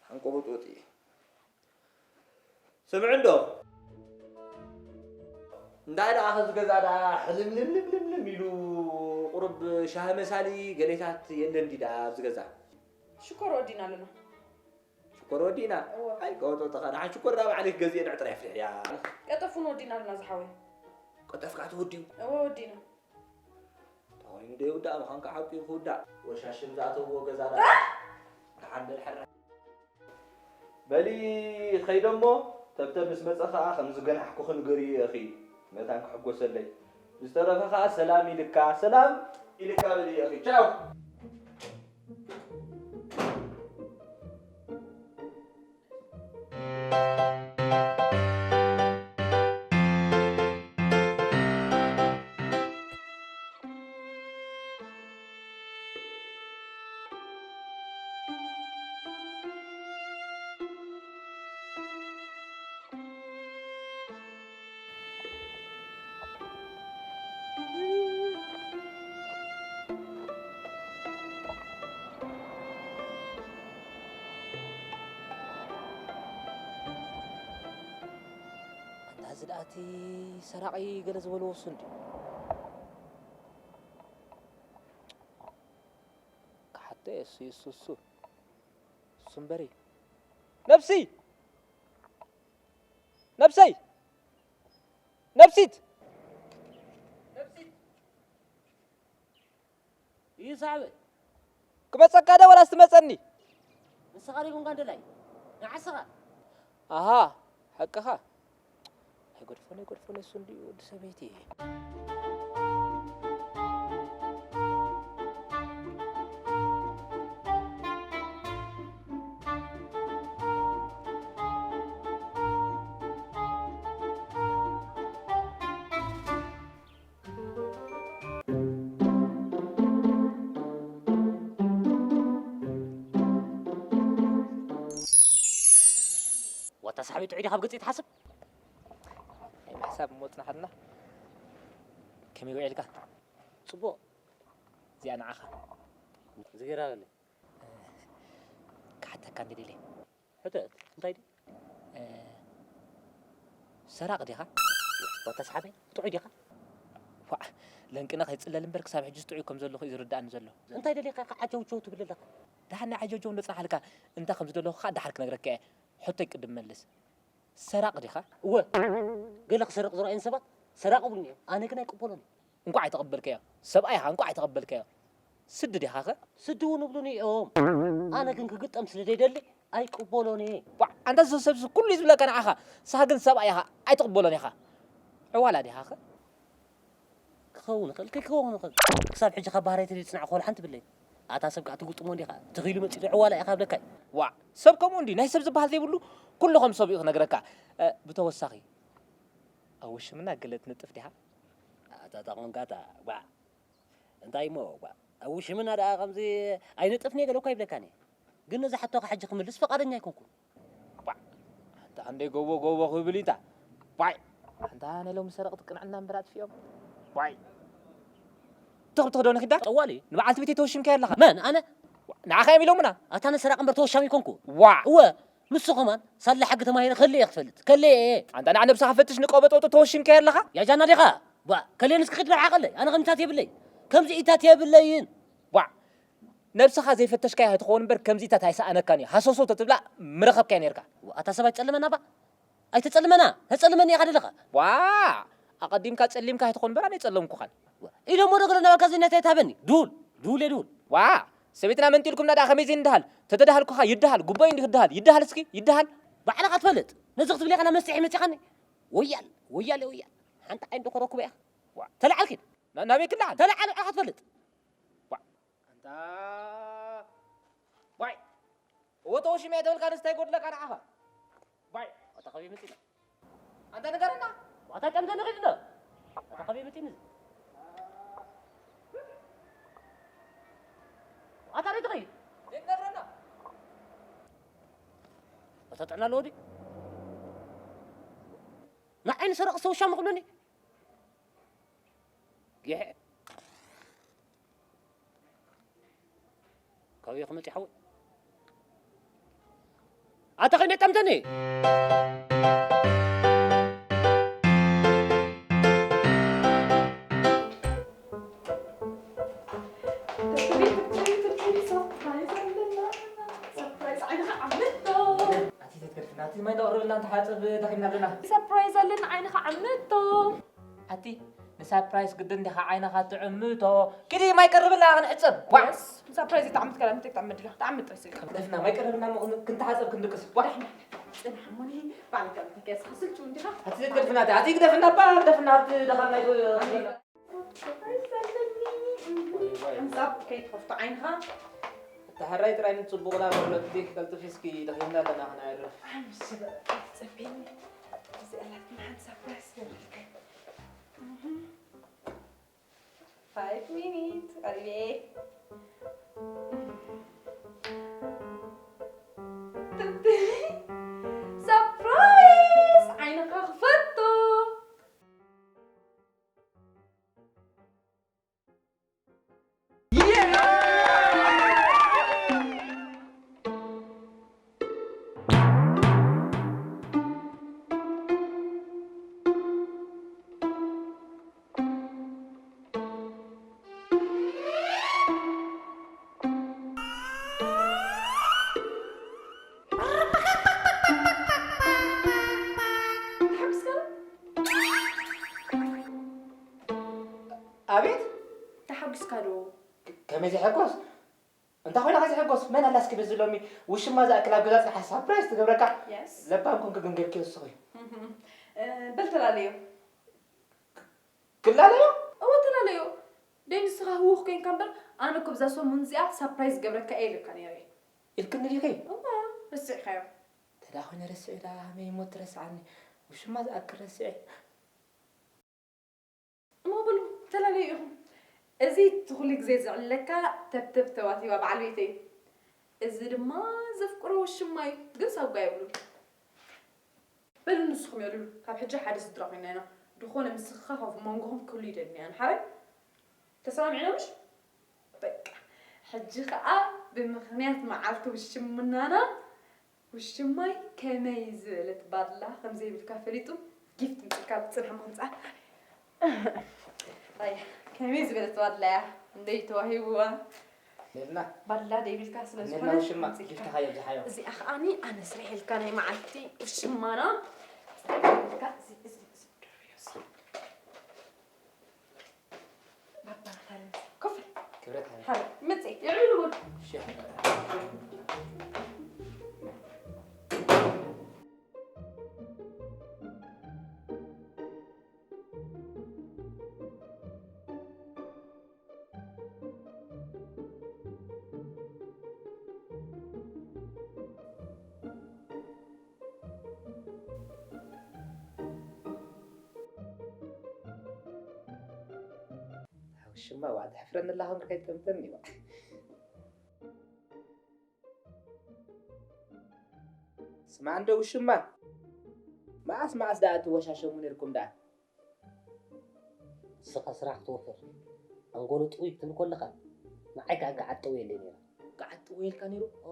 ደሓን ቆበጥ ወጢ። ስምዒ እንዶ። እንታይ ደኣ ኸዚ ገዛ ደኣ ሕልምልምልምልም ኢሉ ቁሩብ ሻሂ መሳሊ ገሌታት የለን ድዩ ደኣ ኣብዚ ገዛ? ሽኮር ወዲና ኣለና። ሽኮር ወዲና? እወ። ኣይ ቆበጥ ወጢ ኸኣ ደሓን ሽኮር ደኣ ባዕለይ ክገዝእ ንዕጥራ ይፍልሕያ። ቀጠፍ እውን ወዲና ኣለና ዝሓወይ። ቀጠፍ ከኣ ተወዲኡ? እወ ወዲና። ተኾይኑ ዶ ይውዳእ? ምዃንካ ሓቂ እዩ ክውዳእ። ወሻሽም ዝኣተውዎ ገዛ ደኣ። ደሓን በል ሕራይ። በሊ ኸይደ እሞ፣ ተብተብ ምስ መጸ ኸኣ ከም ዝገናሕኩኺ ንገርዮ ኢኺ። መታን ክሕጎሰለይ። ብዝተረፈ ኸኣ ሰላም ኢልካ፣ ሰላም ኢልካ በልዮ ኢኺ። ቻው። ኣንታ እዚ ደኣ እቲ ሰራቒ ገለ ዝበልዎ እሱ እንድዩ። ክሓቶ እየ እሱ፣ እሱ፣ እሱ። እሱ እምበሪ። ነብሲ! ነብሰይ! ነብሲት! ነብሲት! ይሳዕበ። ክመጸካ ዶ ወላስ ትመጸኒ? ንስኻ ሪጉንካ እንደላይ። ንዓስኻ። ኣሃ፣ ሓቅኻ። ኣይገድፎን፣ ኣይገድፎን፣ እሱ እንድዩ ወዲ ሰበይቲ። ዋታ ሳሕቢ ጥዑይ ዲኻ ኣብ ገጽ ትሓስብ? ናይ ምሕሳብ እሞ ጽናሓልና። ከመይ ውዒልካ? ጽቡቕ። እዚኣ ንዓኻ። ዝገራ በለ። ክሓተካ እንደ ደልየ። ሕተት፣ እንታይ ድዩ? እ፣ ሰራቕ ዲኻ? ዋታ ሰሓበይ፣ ጥዑይ ዲኻ? ዋዕ፣ ለንቅነ ከይጽለል እምበር ክሳብ ሕጂ ጥዑይ ከም ዘለኹ እዩ ዝርድኣኒ ዘሎ። እንታይ ደሊኻ ኢኻ ዓጀውጀው ትብል ኣለኻ? ደሓን ናይ ዓጀውጀው እንዶ ጽናሕ ኣልካ፣ እንታይ ከም ዝደለኹ ከኣ ደሓር ክነግረካ እየ። ሕቶይ ቅድም መልስ። ሰራቕ ዲኻ? እወ። ገለ ክሰርቕ ዝረኣዩን ሰባት ሰራቕ ይብሉኒ እዮም። ኣነ ግን ኣይቅበሎን እየ። እንቋዕ ኣይተቐበልካዮ። ሰብኣይ ኢኻ፣ እንቋዕ ኣይተቐበልካዮ። ስዲ ዲኻኸ? ስዲ እውን ይብሉኒ እዮም። ኣነ ግን ክግጠም ስለ ዘይደሊ ኣይቅበሎን እየ። ዋዕ፣ ኣንታ እዚ ሰብዚ ኩሉ እዩ ዝብለካ ንዓኻ። ንስኻ ግን ሰብኣይ ኢኻ፣ ኣይትቕበሎን ኢኻ። ዕዋላ ዲኻኸ? ክኸውን ይኽእል፣ ከይክኸውን ይኽእል። ክሳብ ሕጂ ካብ ባህርያተይ ዘይጽናዕኩ ወላ ሓንቲ ብለይ። ኣታ ሰብ ከኣ ትግጥሞ እንዲኻ፣ ተኺሉ መጺኡ ዕዋላ ኢኻ ብለካ እዩ። ዋዕ፣ ሰብ ከምኡ እንዲ፣ ናይ ሰብ ዝበሃል ዘይብሉ፣ ኩሉ ከም ሰብ እዩ ክነግረካ። እ፣ ብተወሳኺ፣ ኣብ ውሽምና ገለ ትንጥፍ ዲኻ? ኣታ ጠቐንካታ፣ ዋዕ። እንታይ እሞ፣ ዋዕ። ኣብ ውሽምና ደኣ ከምዚ ኣይነጥፍን እየ ገለ እኳ ይብለካን እየ። ግን ነዛ ሕቶኻ ሕጂ ክምልስ ፍቓደኛ ኣይኮንኩን። ባዕ! ኣንታ ክንደይ ጎቦ ጎቦ ክብል ኢታ። ባይ! ኣንታ ናይ ሎሚ ሰረቕቲ ቅንዕና እምበር ኣጥፊኦም። ባይ! ትኽብ ትኽዶ ንኺዳ? ጠዋሊ። ንበዓልቲ ቤተይ ተወሽምካዮ ኣለኻ። መን? ኣነ? ንዓኻ እዮም ኢሎምና። ኣታ ኣነ ሰራቒ እምበር ተወሻሚ ኣይኮንኩ። ዋዕ! እወ፣ ንሱ ኸማን ሳላ ሕጊ ተማሂረ ከለ እየ ክፈልጥ። ከለ እየ። ኣንታ ንዓ ነብስኻ ፈትሽ ንቆበጦጦ ተወሽምካዮ ኣለኻ። ያጃና ዲኻ? ባ፣ ከለ ንስኪ ኺድ ንርሓቐለይ። ኣነ ከምዚታት የብለይ። ከምዚ ኢታት የብለይን። ዋዕ! ነብስኻ ዘይፈተሽካያ ኣይትኸውን እምበር ከምዚታት ኣይሰኣነካን እዩ። ሃሰውሰው ተትብላ ምረኸብካያ ነይርካ። ኣታ ሰብ ኣይትጸልመና ባ። ኣይትጸልመና። ተጸልመኒ ኢኻ ደለኻ። ዋ! ኣቐዲምካ ጸሊምካ ኣይትኾን እምበር ኣነ ኣይጸለምኩኻን። ኢሎሞ ዶ ገለ ናባካ ዘይናተይ ትሃበኒ? ዱል፣ ዱል እየ ዱል። ዋ! ሰበይትና መንጢልኩምና ደኣ ከመይ ዘይንድሃል? ተተዳሃልኩኻ ይድሃል፣ ጉባኤ እንዲሁ ይድሃል፣ ይድሃል እስኪ፣ ይድሃል። ባዕልኻ ትፈልጥ። ነዚ ክትብል ኢኻ ናብ መስትሒ መጺኻኒ። ወያል፣ ወያል፣ ወያል። ሓንቲ ዓይኒ ዶ ከረክቦ ኢኻ? ዋ! ተለዓል ኪድ። ና-፣ ናበይ ክለዓል? ተለዓል ባዕልኻ ትፈልጥ። ዋ! ኣንታ ዋይ! እወ ተወሺመ እየ ተበልካ ንስታይ ጎድለካ ንዓኻ። ዋይ! ኣታ ከበይ መጺና? ኣንታ ንገረና። ኣታ ጠምተ ንኺድ ዶ? ኣታ ከበይ መጺኒ? ኣታ ሪትኺ? ዘይትነግረና? ኣታ ጥዕና ኣለዎ ድዩ? ንዓይ ንሰረቕ ሰው ሻም ክብለኒ? ጌሕ። ካበይ ክመጽእ ሓወይ? ኣታ ኸይነ ጠምተኒ። ሰርፕራይዝ ኣለና። ሰርፕራይዝ ዓይንኻ ዓምቶ። ኣቲ ተትገድፍና፣ ኣቲ ማይ እንዳቕረብልና እንተሓጽብ ደኺምና ኣለና። ሰርፕራይዝ ኣለና፣ ዓይንኻ ዓምቶ። ኣቲ ንሳፕራይዝ ግድን ዲኻ ዓይንኻ ትዕምቶ? ኪዲ ማይ ቀርብልና ክንሕጽብ። ዋ! የስ፣ ንሳፕራይዝ ይትዓምት ከላ ምንታይ ክትዓምት ዲኻ? ትዓምት ጥራይ ስልካ። ደፍና ማይ ቀርብልና እሞ ክን-፣ ክንተሓጸብ ክንድቅስ። ዋ! ጽናሕ እሞኒ፣ ባዕልካ ምንታይ ከስኻ ስልቹ እንዲኻ? ኣቲ ዘትገድፍና፣ ኣቲ ግደፍና፣ ባ፣ ግደፍና፣ ኣብቲ ደኻል ናይ ዶ-፣ ሰርፕራይዝ ኣለኒ። ዋይ፣ ዋይ፣ ዋይ። ሕንጻብ ከይትኸፍቶ ዓይንኻ። እታ ሕራይ ጥራይ ንጽቡቕ ዳ በሎ፣ እቲ ቀልጥፊ እስኪ ደኺምና ኣለና ክነዕርፍ። ኣምሽ በቃ፣ ጸበኒ። እዚ ኣላትና ሓንቲ ሰርፕራይዝ ገብረልካ። እህ። ፋይቭ ሚኒት ቀሪበ። ሰርፕራይዝ! ዓይንኻ ክፈቶ። ኣቤት! ተሓጒስካ ዶ? ከመይ ዘይሕጎስ? እንታይ ኮይና ከ ዝሕጎስ? መን ኣላ እስኪ በዚ ሎሚ ውሽማ ዝኣክል ኣብ ገዛ ጽንሓ ሳፕራይዝ ትገብረካ? የስ። ለባም ኮንክ ግን ጌርክዮ ንስኺ። እህ፣ እ፣ በል ተላለዮ። ክላለዮ? እወ ተላለዮ። ደይ ንስኻ ህውኽ ኮይንካ እምበር፣ ኣነ እኮ ብዛ ሰሙን እዚኣ ሳፕራይዝ ገብረካ እየ ኢለካ ነይረ። ኢልክኒ ዲኺ? እወ፣ ረሲዕካዮ። ተዳ ኮይነ ረሲዐ ዳ ሃመይ እሞ ትረስዓኒ። ውሽማ ዝኣክል ረሲዐ። እሞ በሉ፣ ተላለዩ ኢኹም። እዚ እቲ ኩሉ ግዜ ዝዕለካ ተብተብ ተዋቲባ በዓል ቤተይ። እዚ ድማ ዘፍቅሮ ውሽማ እዩ፣ ግን ሳጓ የብሉን። በሉ ንስኹም የሉ፣ ካብ ሕጂ ሓደ ስድራ ኮይና ኢና። ዝኾነ ምስኽኻ ካብ መንጎኹም ክህሉ ይደሊ እየ፣ ሓራይ? ተሰማሚዕና ምሽ? በቃ፣ ሕጂ ኸኣ ብምኽንያት መዓልቲ ውሽምናና፣ ውሽማይ ከመይ ዝበለት ባድላ ከም ዘይብልካ ፈሊጡ፣ ጊፍት ምጽልካ ብጽንሐ ምምጻእ። ኣያ፣ ከመይ ዝበለት ባድላ እያ፣ እንደይ ተዋሂብዋ። ኔልና። ባድላ ደይብልካ ስለ ኔልና ዝኾነ ውሽማ፣ ምጽልካ። ጊፍትኻ የብዝሓዮ። እዚኣ ኸኣኒ ኣነ ስርሐልካ ናይ መዓልቲ ውሽማና። ስርሐልካ፣ እዚ፣ እዚ፣ እዚ፣ ድርዮ፣ እዚ። ባባ፣ ኮፍ በል። ክብረት ሃበ። ሃበ፣ ምጽእ፣ ይዕሉ በሉ። እሺ። ሽማ ዋዕ ተሕፍረኒ ኣላ ከምሪ ከይትጠምተኒ ዋዕ። ስማዕ እንዶ ውሽማ፣ መዓስ መዓስ ደኣ ትወሻሸሙ ነይርኩም ደኣ? ንስኻ ስራሕ ክትወፍር፣ ኣንጎሎ ጥውይ ክትብል ከለኻ፣ ንዓይ ከኣ ገዓት ጠውየለይ ነይራ። ገዓት ጠውየልካ ነይሩ? ኦ።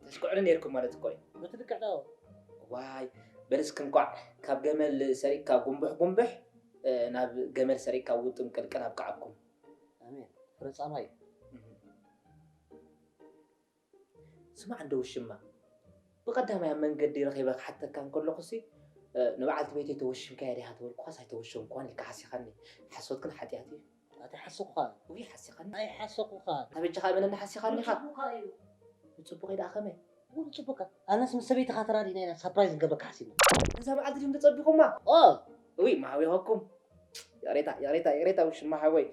ተሽክዑኒ ነይርኩም ማለት እኮ እዩ። በቲ ልክዕ ዶ? ዋይ፣ በልስኪ እንቋዕ ካብ ገመል ሰሪቕካ ጉንብሕ ጉንብሕ፣ እ፣ ናብ ገመል ሰሪቕካ ውጥም ቅልቅል ኣብቅዓኩም። ኣሜን። ፍረ ጻማ እዩ። እህ። ስማዕ እንዶ ውሽማ፣ ብቐዳማይ ኣብ መንገዲ ረኺበ ክሓተካ እንከለኹሲ፣ እ፣ ንበዓልቲ ቤተይ ተወሽምካያ ዲኻ ተበልኩኻስ ኣይተወሸምኩዋን ኢልካ ሓሲኻኒ። ሓሶት ግን ሓጢኣት እዩ። ኣታ ሓሰኹኻ። ውይ፣ ሓሲኻኒ። ኣይ ሓሰኹኻ። ኣበጃኻ እመነኒ፣ ሓሲኻኒ ኢኻ። ጽቡቕካ እዩ። ንጽቡቐይ ደኣ ከመይ? እውን ጽቡቕካ። ኣነስ ምስ ሰበይትኻ ተራዲእና ኢና ሳፕራይዝ ንገብረካ ሓሲብና። ነዛ መዓልቲ ድም ተጸቢኹማ? ኦ! ውይ፣ ማሃዊ ሆኩም። ይቕሬታ፣ ይቕሬታ፣ ይቕሬታ፣ ውሽማ ሓወይ።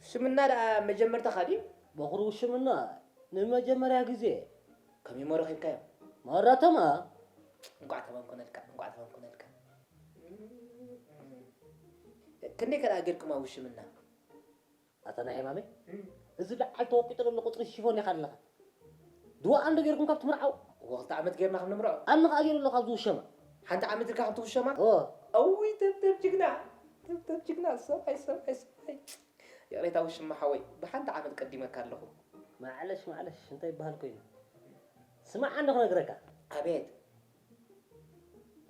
ሽምና ደኣ መጀመርታኻ ድዩ? በኹሪ ውሽምና ንመጀመርያ ግዜ። ከመይ እሞ ረኺብካዮም? መረተማ። እንቋዕ ተመንኮነልካ፣ እንቋዕ ተመንኮነልካ። ክንደይ ከ ደኣ ጌርኩማ ውሽምና? ኣታ ናይ ሕማመይ፣ እም። እዚ በዓል ተወቂጡ ዘሎ ቁጽሪ ሽፎን ኢኻ ኣለኻ። ድዋ ኣንዶ ጌርኩም ካብ ትምርዓው? እዎ፣ ክልተ ዓመት ጌርና ከም ንምርዖ። ኣነ ኸኣ ጌሩ ኣለኹ ኣብዚ ውሸማ። ሓንቲ ዓመት ኢልካ ከም ትውሸማ? እዎ። እውይ፣ ተብተብ ጅግና፣ ተብተብ ጅግና፣ ሰብኣይ፣ ሰብኣይ፣ ሰብኣይ። ይቕሬታ ውሽማ ሓወይ፣ ብሓንቲ ዓመት ቀዲመካ ኣለኹ። ማዕለሽ፣ ማዕለሽ፣ እንታይ ይበሃል ኮይኑ? ስማዕ ኣንዶ ክነግረካ። ኣቤት።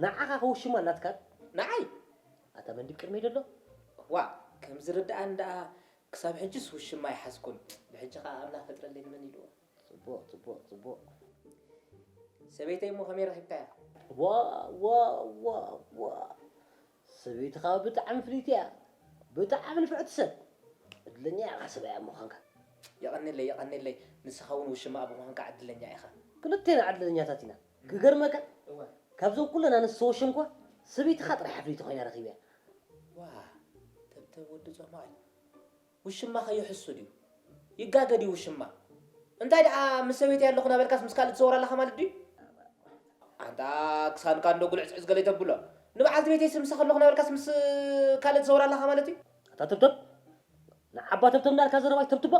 ንዓኻ ከውሽማ ኣላትካ? ንዓይ? ኣታ መንዲብ ቅድመይ ደሎ? ዋ፣ ከም ዝርድኣኒ ደኣ ክሳብ ሕጅስ ውሽማ ኣይሓዝኩን። ብሕጂ ኸኣ ኣምላኽ ፈጥረለይ ንመን ኢልዎ? ጽቡቕ፣ ጽቡቕ፣ ጽቡቕ። ሰበይተይ እሞ ከመይ ረኺብካያ? ዋ፣ ዋ፣ ዋ፣ ዋ። ሰበይትኻ ብጣዕሚ ፍልይቲ እያ። ብጣዕሚ ንፍዕቲ ሰብ። ዕድለኛ ኢኻ ሰብኣያ ምዃንካ። የቐንየለይ፣ የቐንየለይ። ንስኻ እውን ውሽማኣ ብምዃንካ ዕድለኛ ኢኻ። ክልቴና ዕድለኛታት ኢና። ክገርመካ፣ እወ። ካብዞም ኩለን ኣንስቲ ዝወሸምኩዋ፣ ሰበይትኻ ጥራሕ ፍልይቲ ኮይና ረኺበያ። ዋ፣ ተብተብ ወዲ ጾማይ። ውሽማ ከ ይሕሱ ድዩ? ይጋገ ድዩ ውሽማ? እንታይ ደኣ ምስ ሰበይተይ ኣለኹ እናበልካስ ምስ ካልእ ትዘውር ኣለኻ ማለት ድዩ? ኣንታ ክሳንካ እንዶ ጉልዕስዕስ ገለ ተብሎ። ንበዓልቲ ቤተይስ ምሳኺ ኣለኹ እናበልካስ ምስ ካልእ ትዘውር ኣለኻ ማለት እዩ? ኣታ ተብተብ፣ ንዓባ ተብተብ እንዳልካ ዘረባ ይተብትቦ።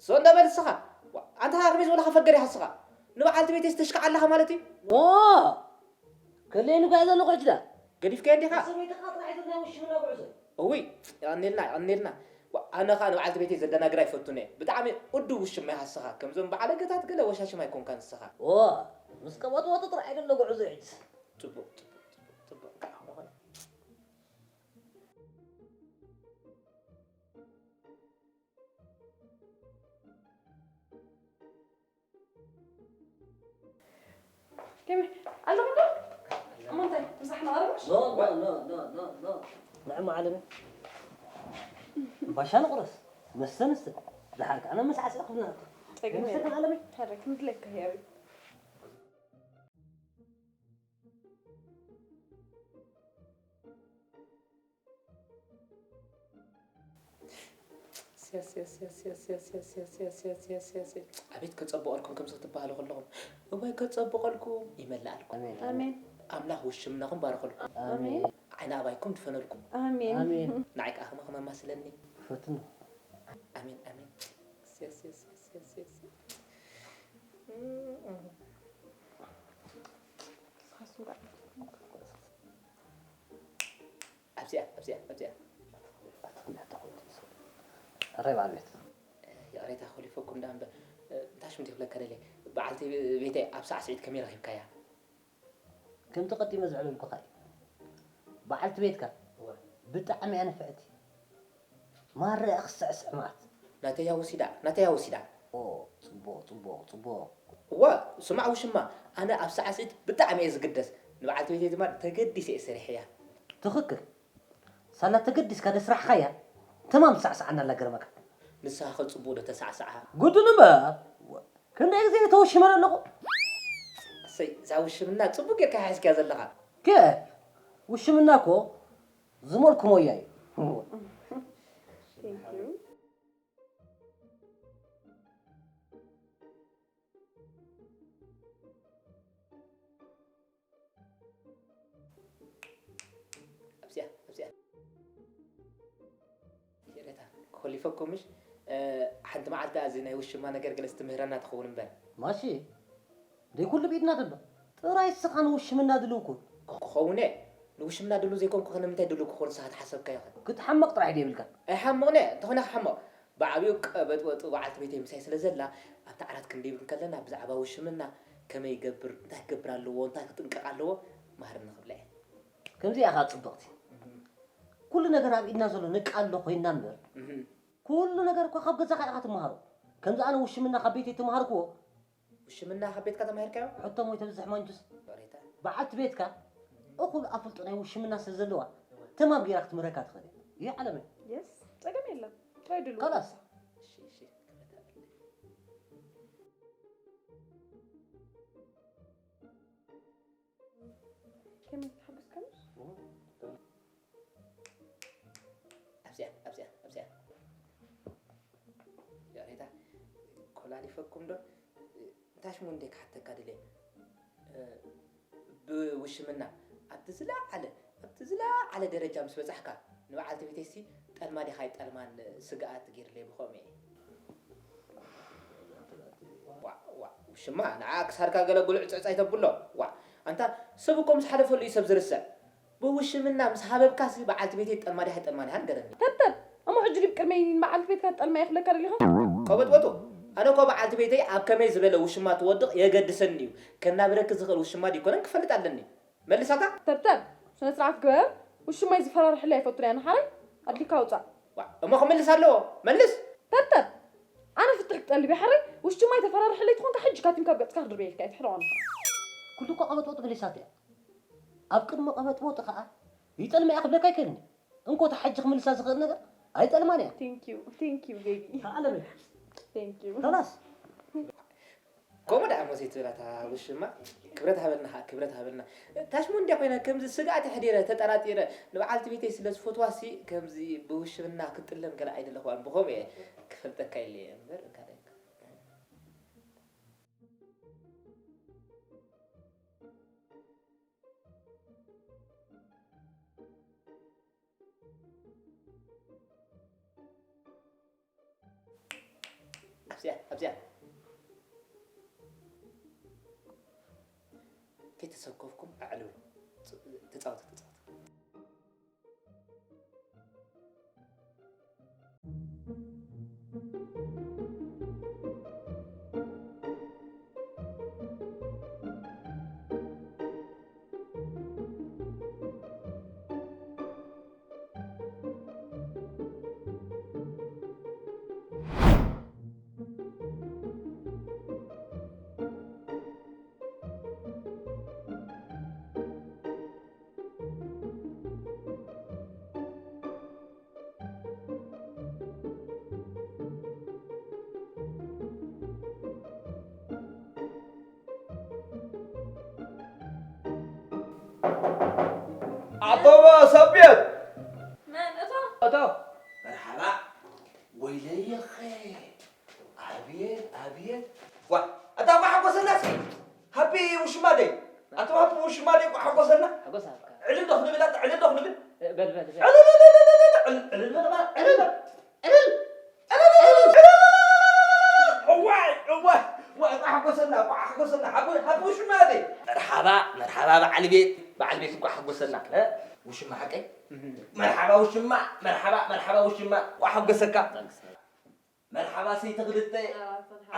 ሶ እንዶ በል ንስኻ። ዋ፣ ኣንታ ከመይ ዝበልኻ ፈገር ኢኻ ንስኻ? ንበዓልቲ ቤተይስ ተሽካዕ ኣለኻ ማለት እዩ? ኦ! ከለየኒ ጓየ ዘለኹ ሕጂ ደኣ። ገዲፍካዮ እንዲኻ? ሰበይትኻ ጥራሕ እዩ ዘድልያ ውሽምና ጉዕዞ። እውይ፣ የቐንየልና፣ የቐንየልና። ዋ፣ ኣነ ኸኣ ንበዓልቲ ቤተይ ዘደናግር ኣይፈቱን እየ። ብጣዕሚ እዱብ ውሽማ ኢኻ ንስኻ። ከምዞም በዓለገታት ገለ ወሻሽም ኣይኮንካን ንስኻ። ኦ፣ ምስ ቀበጥበጡ ጥራሕ እዩ ዘሎ ጉዕዞ ሕጂ። ጽቡቕ፣ ጽቡቕ፣ ጽቡቕ፣ ጽቡቕ። ከመይ ኣለኹ ዶ? እሞ እንታይ ምሳሕ ንቐርብሽ? ኖ፣ ኖ፣ ኖ፣ ኖ፣ ኖ፣ ኖ። ንዕማ ዓለመ። ባሻ ንቑረስ። መስተ ንስተ። ደሓር ከኣ ነመሳዕስዕ ክብልና። ጸገም መስተ የለን። ዓለመ። ታዲያ ክንድለካ ህያብ። ኣቤት ከጸብቐልኩም ከምዚ ክትበሃሉ ከለኹም። እዋይ ከጸብቐልኩም ይመልኣልኩም። ኣሜን። ኣሜን። ኣምላኽ ውሽምናኹም ባርኸልኩም። ኣሜን። ዓይኒ ኣባይኩም ድፈነልኩም። ኣሜን። ኣሜን። ንዓይ ከኣ ከማኹም ኣማስለኒ። ፈትኑ። ኣሜን፣ ኣሜን። ኣብዚኣ፣ ኣብዚኣ፣ ኣብዚኣ። ኣታ እንታይ ተኾይኑ? ሕራይ በዓል ቤት። ይቕሬታ፣ ኮሊፈኩም ደኣ እምበር፣ እንታይ ሽም ክብለካ ደልየ? በዓልቲ ቤተይ ኣብ ሳዕስዒት ከመይ ረኺብካያ? ከምቲ ቀዲመ ዘዕለልኩኻ እዩ። በዓልቲ ቤትካ እወ። ብጣዕሚ እያ ንፍዕቲ። ማራ እያ ክስዕስዕ መዓት። ናተይ እያ ወሲዳ፣ ናተይ እያ ወሲዳ። ኦ፣ ጽቡቕ፣ ጽቡቕ፣ ጽቡቕ። እወ፣ ስማዕ ውሽማ፣ ኣነ ኣብ ሳዕስዒት ብጣዕሚ እየ ዝግደስ። ንበዓልቲ ቤተይ ድማ ተገዲሰ እየ ሰሪሐያ። ትኽክል። ሳላ ተገዲስካ ደስራሕኻያ፣ ተማም ትሳዕስዓና ኣላ ገረመካ። ንስኻ ኸ ጽቡቕ ዶ ተሳዕስዓ? ግድን እምበር። ክንደይ ግዜ ተወሽመ ኣለኹ። እሰይ፣ እዛ ውሽምና ጽቡቕ ጌርካ ሒዝካያ ዘለኻ። ከ ውሽምና እኮ ዝመልኩ ሞያ እዩ። Thank you። ኣብዚኣ፣ ኣብዚኣ። ይቕሬታ፣ ኮሊፈኩም ምሽ? እ፣ ሓንቲ መዓልቲ እዚ ናይ ውሽማ ነገር ገለስ ትምህረና ትኸውን እምበር። ማሺ፣ ደይ ኩሉ ብኢድና ዘሎ። ጥራይ ንስኻ ንውሽምና ድልው ኩን። ክኸውን እየ። ንውሽምና ድልው ዘይኮንኩ ከ ንምንታይ ድልው ክኾን ንስኻ ትሓሰብካዮ ኸ? ክትሓምቕ ጥራሕ ድየ ይብልካ። ኣይሓምቕን እየ፣ እንተኾነ ክሓምቕ። ብዓብዩ ቀበጥበጡ በዓልቲ ቤተይ ምሳይ ስለ ዘላ፣ ኣብቲ ዓራት ክንድይብ እንከለና ብዛዕባ ውሽምና ከመይ ይገብር፣ እንታይ ክገብር ኣለዎ፣ እንታይ ክጥንቀቕ ኣለዎ፣ ማህርኒ ክብላ እየ። ከምዚኣ ኢኻ ጽብቕቲ። እህ። ኩሉ ነገር ኣብ ኢድና ዘሎ ነቃሎ ኮይና እምበር፣ እህ። ኩሉ ነገር እኮ ካብ ገዛኻ ኢኻ ትመሃሮ። ከምዚ ኣነ ውሽምና ካብ ቤተይ ተማሃርክዎ። ውሽምና ካብ ቤትካ ተማሂርካዮ? ሕቶ ሞይ ተብዝሕ ማንጁስ። ይቕሬታ። በዓልቲ ቤትካ እኹል ኣፍልጦ ናይ ውሽምና ስለ ዘለዋ፣ ተማም ጌራ ክትምህረካ ትኽእል እያ። ይህ ዓለመይ። የስ፣ ጸገም የለም። ትራይ ድሉ። ካላስ። እሺ፣ እሺ። ይቕሬታ በለለይ። ከመይ ተሓጉስካ? ኣብዚኣ፣ ኣብዚኣ፣ ኣብዚኣ። ያሬዳ፣ ኮላሊፈኩም ዶ? እንታይ ሽሙ እንዴ ክሓተካ ድለ? እ፣ ብውሽምና ኣብቲ ዝለዓለ፣ ኣብቲ ዝለዓለ ደረጃ ምስ በጻሕካ፣ ንበዓልቲ ቤተይሲ ጠልማ ዲኻ ኣይጠልማን ስግኣት ገይርለይ ብኸምኡ እየ። ዋእ፣ ዋእ፣ ውሽማ ንዓ ክሳድካ ገለ ጉልዕ ጽዕጻይ ተብሎ። ዋእ፣ ኣንታ ሰብ እኮ ምስ ሓለፈሉ እዩ ሰብ ዝርስዕ። ብውሽምና ምስ ሃበብካሲ በዓልቲ ቤተይ ጠልማ ዲኻ ኣይጠልማን ኢኻ ንገረኒ። ተብተብ፣ እሞ ሕጂ ድዩ ቅድመይ ንበዓልቲ ቤትካ ጠልማ እየ ክብለካ ደሊኻ? ቀበጥበጡ፣ ኣነ እኮ በዓልቲ ቤተይ ኣብ ከመይ ዝበለ ውሽማ ትወድቕ የገድሰኒ እዩ። ከናብረኪ ዝኽእል ውሽማ ድይኮነን ክፈልጥ ኣለኒ። መልሳታ? ተብተብ፣ ስነ ስርዓት ግበር። ውሽማይ ዝፈራርሐለይ ኣይፈቱን እያ። ንሓራይ ኣድሊካ ውጻእ። ዋ፣ እሞ ክምልስ ኣለዎ። መልስ። ተብተብ፣ ኣነ ፍትሕ ክጠልብ እየ። ሓራይ ውሽማይ ተፈራርሐለይ ትኾንካ ሕጂ ካቲም ካብ ገጽካ ክድርበየልካ እየ። ትሕደቕ ኣንኻ። ኩሉ እኮ ቀበጥበጥ ብሊሳት እያ። ኣብ ቅድሚ ቀበጥበጥ ከኣ ይጠልማ እያ ክብለካ ኣይክእልን። እንኮ እታ ሕጂ ክምልሳ ዝኽእል ነገር ኣይጠልማን እያ። Thank you, thank you, baby. ተዓለመ። Thank you. ከላስ። ከምኡ ደኣ እሞ ዘይትብል ኣታ ውሽማ፣ ክብረት ሃበልና ኸኣ፣ ክብረት ሃበልና። ታሽሙ እንድያ ኮይነ፣ ከምዚ ስግኣት ኣሕዲረ፣ ተጠራጢረ፣ ንበዓልቲ ቤተይ ስለ ዝፈትዋሲ፣ ከምዚ ብውሽምና ክትጥለም ገለ ኣይደለኹዋን፣ ብኸምኡ እየ ክፈልጠካ ኢለ እየ እምበር፣ ካልእ ኣብዚኣ፣ ኣብዚኣ። ከይተሰከፍኩም ኣዕልሉ። ፅ-፣ ተፃወቱ፣ ተፃወቱ። ኣቶባ ሰብየት። መን እቶ? እቶ። መርሓባ። ወይለየኸ። ኣብየት፣ ኣብየት። ዋ፣ ኣታ ኳ ሓጎሰና እስኪ። ሃቢ ውሽማ ደይ። ኣታ ሃቢ ውሽማ ደይ ኳ ሓጎሰና። ሓጎስ ሃብካ። ዕልል ዶ ክንብል፣ ኣታ ዕልል ዶ ክንብል? እ፣ በል፣ በል፣ በል። ዕልል፣ ዕልል፣ ዕልል፣ ዕልል፣ ዕልል፣ ዕልል፣ ዕልል፣ ዕልል፣ ዕልል፣ ዕልል። እዋይ፣ እዋይ፣ እዋይ፣ ኳ ሓጎሰና፣ ኳ ሓጎሰና። ሃቢ፣ ሃቢ ውሽማ ደይ። መርሓባ፣ መርሓባ በዓል ቤት፣ በዓል ቤት ኳ ሓጎሰና። እ? ውሽማ ሓቀይ? እህ። መርሓባ ውሽማ፣ መርሓባ፣ መርሓባ ውሽማ። ኳ ሓጎሰካ። መርሓባ ሰይቲ ክልተ።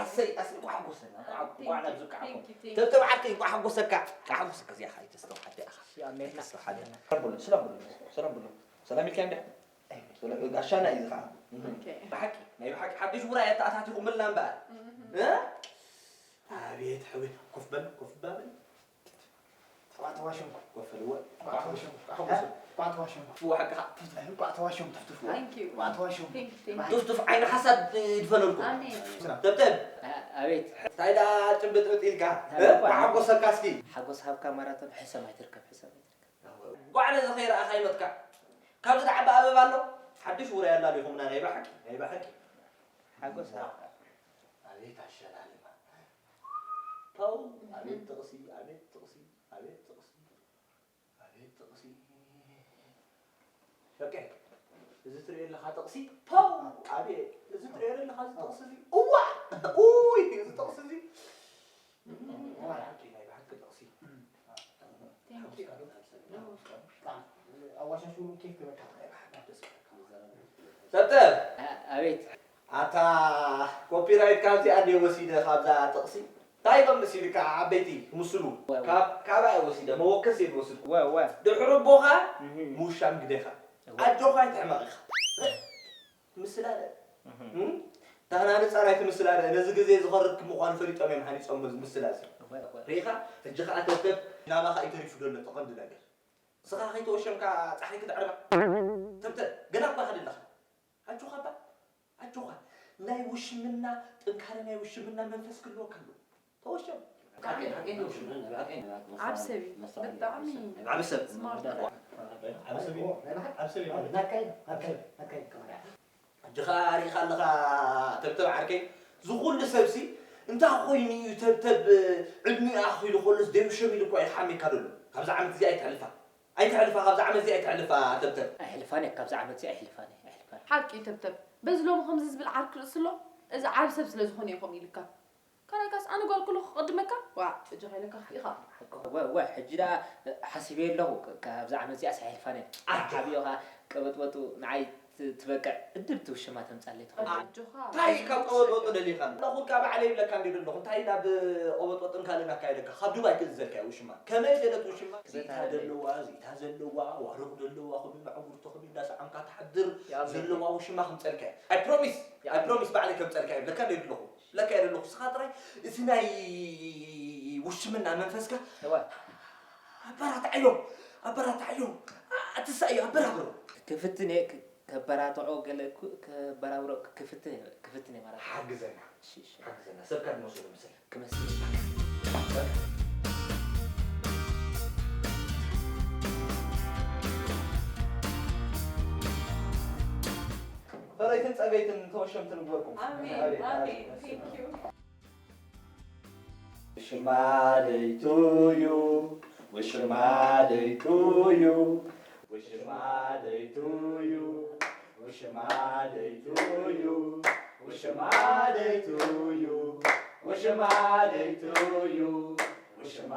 ኣሰይ፣ ኣሰይ፣ እንኳዕ ሓጎሰና፣ እንኳዕ፣ እንኳዕ ናብ ዝበቃዕኩም። Thank you, thank you. ተብተብ ዓርከይ፣ እንኳዕ ሓጎሰካ፣ እንኳዕ ሓጎሰካ፣ እዚኣ ኸኣ ኣይተስተውዓል፣ እዚኣ ኸኣ እሺ፣ ኣሜን። ኣይተስተውዓል። ሰላም በሉ፣ ሰላም በሉ፣ ሰላም በሉ። ሰላም ኢልካ እንድያ? ሰላም፣ ጋሻና እዩ፣ እዚ ኸኣ። ኦኬ። ብሓቂ፣ ናይ ብሓቂ፣ ሓድሽ ውራይ ኣተኣታቲኹምልና እምበኣር። እህ። እ? ኣቤት፣ ሕዊ፣ ኮፍ በል፣ ኮፍ በል። ተዋሸምኩ። ኮፍ በል፣ እወ። ተዋሸምኩ። ተዋሸምኩ። ተዋሸምኩ። ተዋሸምኩ። ተዋሸምኩ። Thank you. Thank you, thank you. ቱፍቱፍ ዓይኒ ሓሳድ ይድፈነልኩም። ኣሜን። ተብተብ። ኣ-፣ ኣቤት። እንታይ ደኣ ጭብጥብጥ ኢልካ? እንታይ እ? ደኣ? ሓጎሰካ እስኪ። ሓጎስ ሃብካ ማራቶን ሕሰም ኣይትርከብ፣ ሕሰም ኣይትርከብ። ጓዕ ነዚ ከይረኣኻ ይመትካ። ካብዚ ደዓቢ ኣበባ ኣሎ? ሓድሽ ውራይ ኣላሊኹምና ናይ ብሓቂ፣ ናይ ብሓቂ። ሓጎስ ሃብካ። ኣቤት ኣሸላልማ። ፓው፣ ኣቤት ጥቕሲ፣ ኣቤት ጥቕሲ፣ ኣቤት ጥቕሲ። ኣቤት ጥቕሲ። በቃ፣ እዚ ትርእዮ ኣለኻ ጥቕሲ? ፓው! ኣቤት! እዚ ትርእዮ ዘለኻ እዚ ጥቕሲ እዚ? እዋ! ኡይ! እዚ ጥቕሲ እዚ? ናይ ብሓቂ፣ ናይ ብሓቂ ጥቕሲ። Thank you. ኣዋሻሽሙ ኬፍ ክበካ። ናይ ብሓቂ ደስ ይብለካ። ሰብተ! ኣ-፣ ኣቤት። ኣታ ኮፒራይት ካብዚኣ እንድየ ወሲደ፣ ካብዛ ጥቕሲ። እንታይ ኢሎም መሲልካ ዓበይቲ ክምስሉ? ወ-፣ ወ-፣ ካብ፣ ካባይ ወሲደ፣ መወከሲ እየ ዝወስድ። ወ-፣ ወ-፣ ድሕሪ ኣቦኻ እህ። ምውሻም ግዴኻ። ኣጆኻ ኣይትሕመቕ ኢኻ። ትምስል ኣለ። እም? ታህናንጻ ናይ ትምስል ኣለ። ነዚ ግዜ ዝኸርድ ምዃኑ ፈሊጦም እዮም ሃኒጾም በዚ ምስላ እዚ። ርኢኻ? ሕጂ ኸኣ ተብተብ ናባኻ እዩ ተሪፉ ዘሎ እቲ ቐንዲ ነገር። ንስኻ ከይተወሸምካ ጻሕሪ ክትዕርባ። ተብተብ፣ ገና እኳ ኢኻ ደለኻ። ኣጆኻ እባ፣ ኣጆኻ። ናይ ውሽምና ጥንካረ፣ ናይ ውሽምና መንፈስ ክህልወካ ኣለዎ። ተወሸም። ዓብ ሰብ እዩ። ብጣዕሚ ዓብ ሰብ። ስማርት። ዓብ ሰብ እዩ። ዓብ ሰብ እዩ ማለት። ናካይ፣ ናካይ፣ ናካይ ከማን። ሕጂ ኸኣ ርኢኻ ኣለኻ ተብተብ ዓርከይ፣ እዚ ኹሉ ሰብሲ እንታይ ኮይኑ እዩ ተብተብ ዕድሚኡ ኣኺሉ ከሎስ ደይውሸም ኢሉ እኳ እዩ ክሓሜካ ዘሎ። ካብዛ ዓመት እዚኣ ኣይተሕልፋ። ኣይተሕልፋ፣ ካብዛ ዓመት እዚኣ ኣይተሕልፋ ተብተብ። ኣይሕልፋን እየ፣ ካብዛ ዓመት እዚኣ ኣይሕልፋን እየ፣ ኣይሕልፋን። ሓቂ እዩ ተብተብ። በዚ ሎሚ ከምዚ ዝብል ዓርኪ ርእሲ ኣሎ፣ እዚ ዓቢ ሰብ ስለ ዝኾነ እዩ ከምኡ ኢልካ። ካልኣይካስ ኣነ ጓል ከለኹ ክቕድመካ? ዋእ፣ ሕጂ ከይለካ ኢኻ። ወ-፣ ወ-፣ ሕጂ ደኣ ሓሲበዮ ኣለኹ፣ ካ-፣ ካብዛ ዓመት እዚኣስ ኣይሕልፋን እየ። ኣጆኻ። ዓብዮ ኸኣ ቀበጥበጡ ንዓይ ት-፣ ትበቅዕ እድብቲ ውሽማ ተምጻለይ ትኸውን። ኣጆኻ። እንታይ ካብ ቀበጥበጡ ደሊኻ? ኣለኹ እካ ባዕለይ ይብለካ እንድየ ዘለኹ። እንታይ ናብ ቀበጥበጥን ካልእን ኣካይደካ? ካብ ዱባይ ክእዘልካ እየ ውሽማ። ከመይ ገለት ውሽማ? እዚታ ዘለዋ፣ እዚታ ዘለዋ፣ ዋርቕ ዘለዋ፣ ክዱ ንዕጉርቶ ክዱ እንዳሰዓምካ ትሓድር ዘለዋ ውሽማ ክምጸልካ እየ። I promise፣ I promise ባዕለይ ከምጸልካ እየ። ይብለካ እንድየ ዘለኹ። ይብለካ እየ ዘለኹ። ንስኻ ጥራይ እቲ ናይ ውሽምና መንፈስካ እወ። ኣበራትዓዮ፣ ኣበራትዓዮ። ኣትሳእዮ፣ ኣበራብሮ። ክፍትን እየ፣ ክ-፣ ከበራትዖ ገለ ኩ-፣ ከበራብሮ ክፍትን እየ፣ ክፍትን እየ ማለት እዩ። ሓግዘና። እሺ፣ እሺ። ሓግዘና። ሰብካ ዝመስሎ ምሰል። ክመስል። ፈረይትን ጸገይትን ተወሸምትን ንግበርኩም። ኣሜን፣ ኣሜን። ኣሜን። Thank you። ውሽማ ደይቱዩ፣ ውሽማ ደይቱዩ፣ ውሽማ ደይቱዩ፣ ውሽማ ደይቱዩ፣ ውሽማ ደይቱዩ፣ ውሽማ ደይቱዩ፣ ውሽማ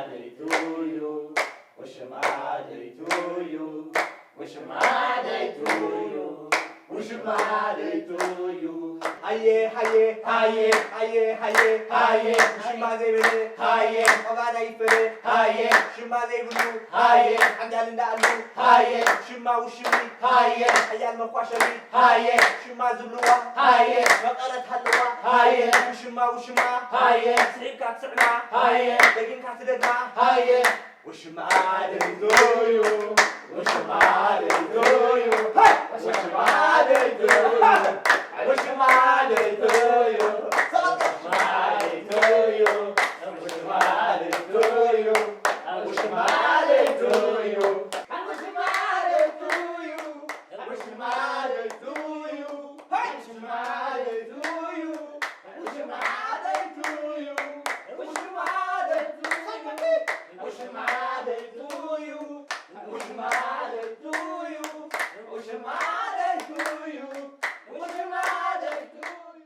ደይቱዩ፣ ውሽማ ደይቱዩ፣ ውሽማ ደይቱዩ፣ ውሽማ ደይቱዩ። ሃየ፣ ሃየ፣ ሃየ፣ ሃየ፣ ሃየ፣ ሃየ። ሽማ ዘይበለ፣ ሃየ። ቀባና ይፈለ፣ ሃየ። ሽማ ዘይብሉ፣ ሃየ። ሓንጃል እንዳኣሉ፣ ሃየ። ሽማ ውሽሚ፣ ሃየ። ሓያል መኳሸሚ፣ ሃየ። ሽማ ዝብልዋ፣ ሃየ። መቐረት ሃለዋ፣ ሃየ። ሽማ ውሽማ፣ ሃየ። ስሒብካ ትስዕማ፣ ሃየ። ደጊምካ ትደግማ፣ ሃየ። ውሽማ ደይቱዩ፣ ውሽማ ደይቱዩ፣ ውሽማ ደይቱዩ፣ ውሽማ ደይቱዩ፣ ውሽማ ደይቱዩ፣ ውሽማ ደይቱዩ፣ ውሽማ ደይቱዩ፣ ውሽማ ደይቱዩ፣ ውሽማ ደይቱዩ፣ ውሽማ ደይቱዩ።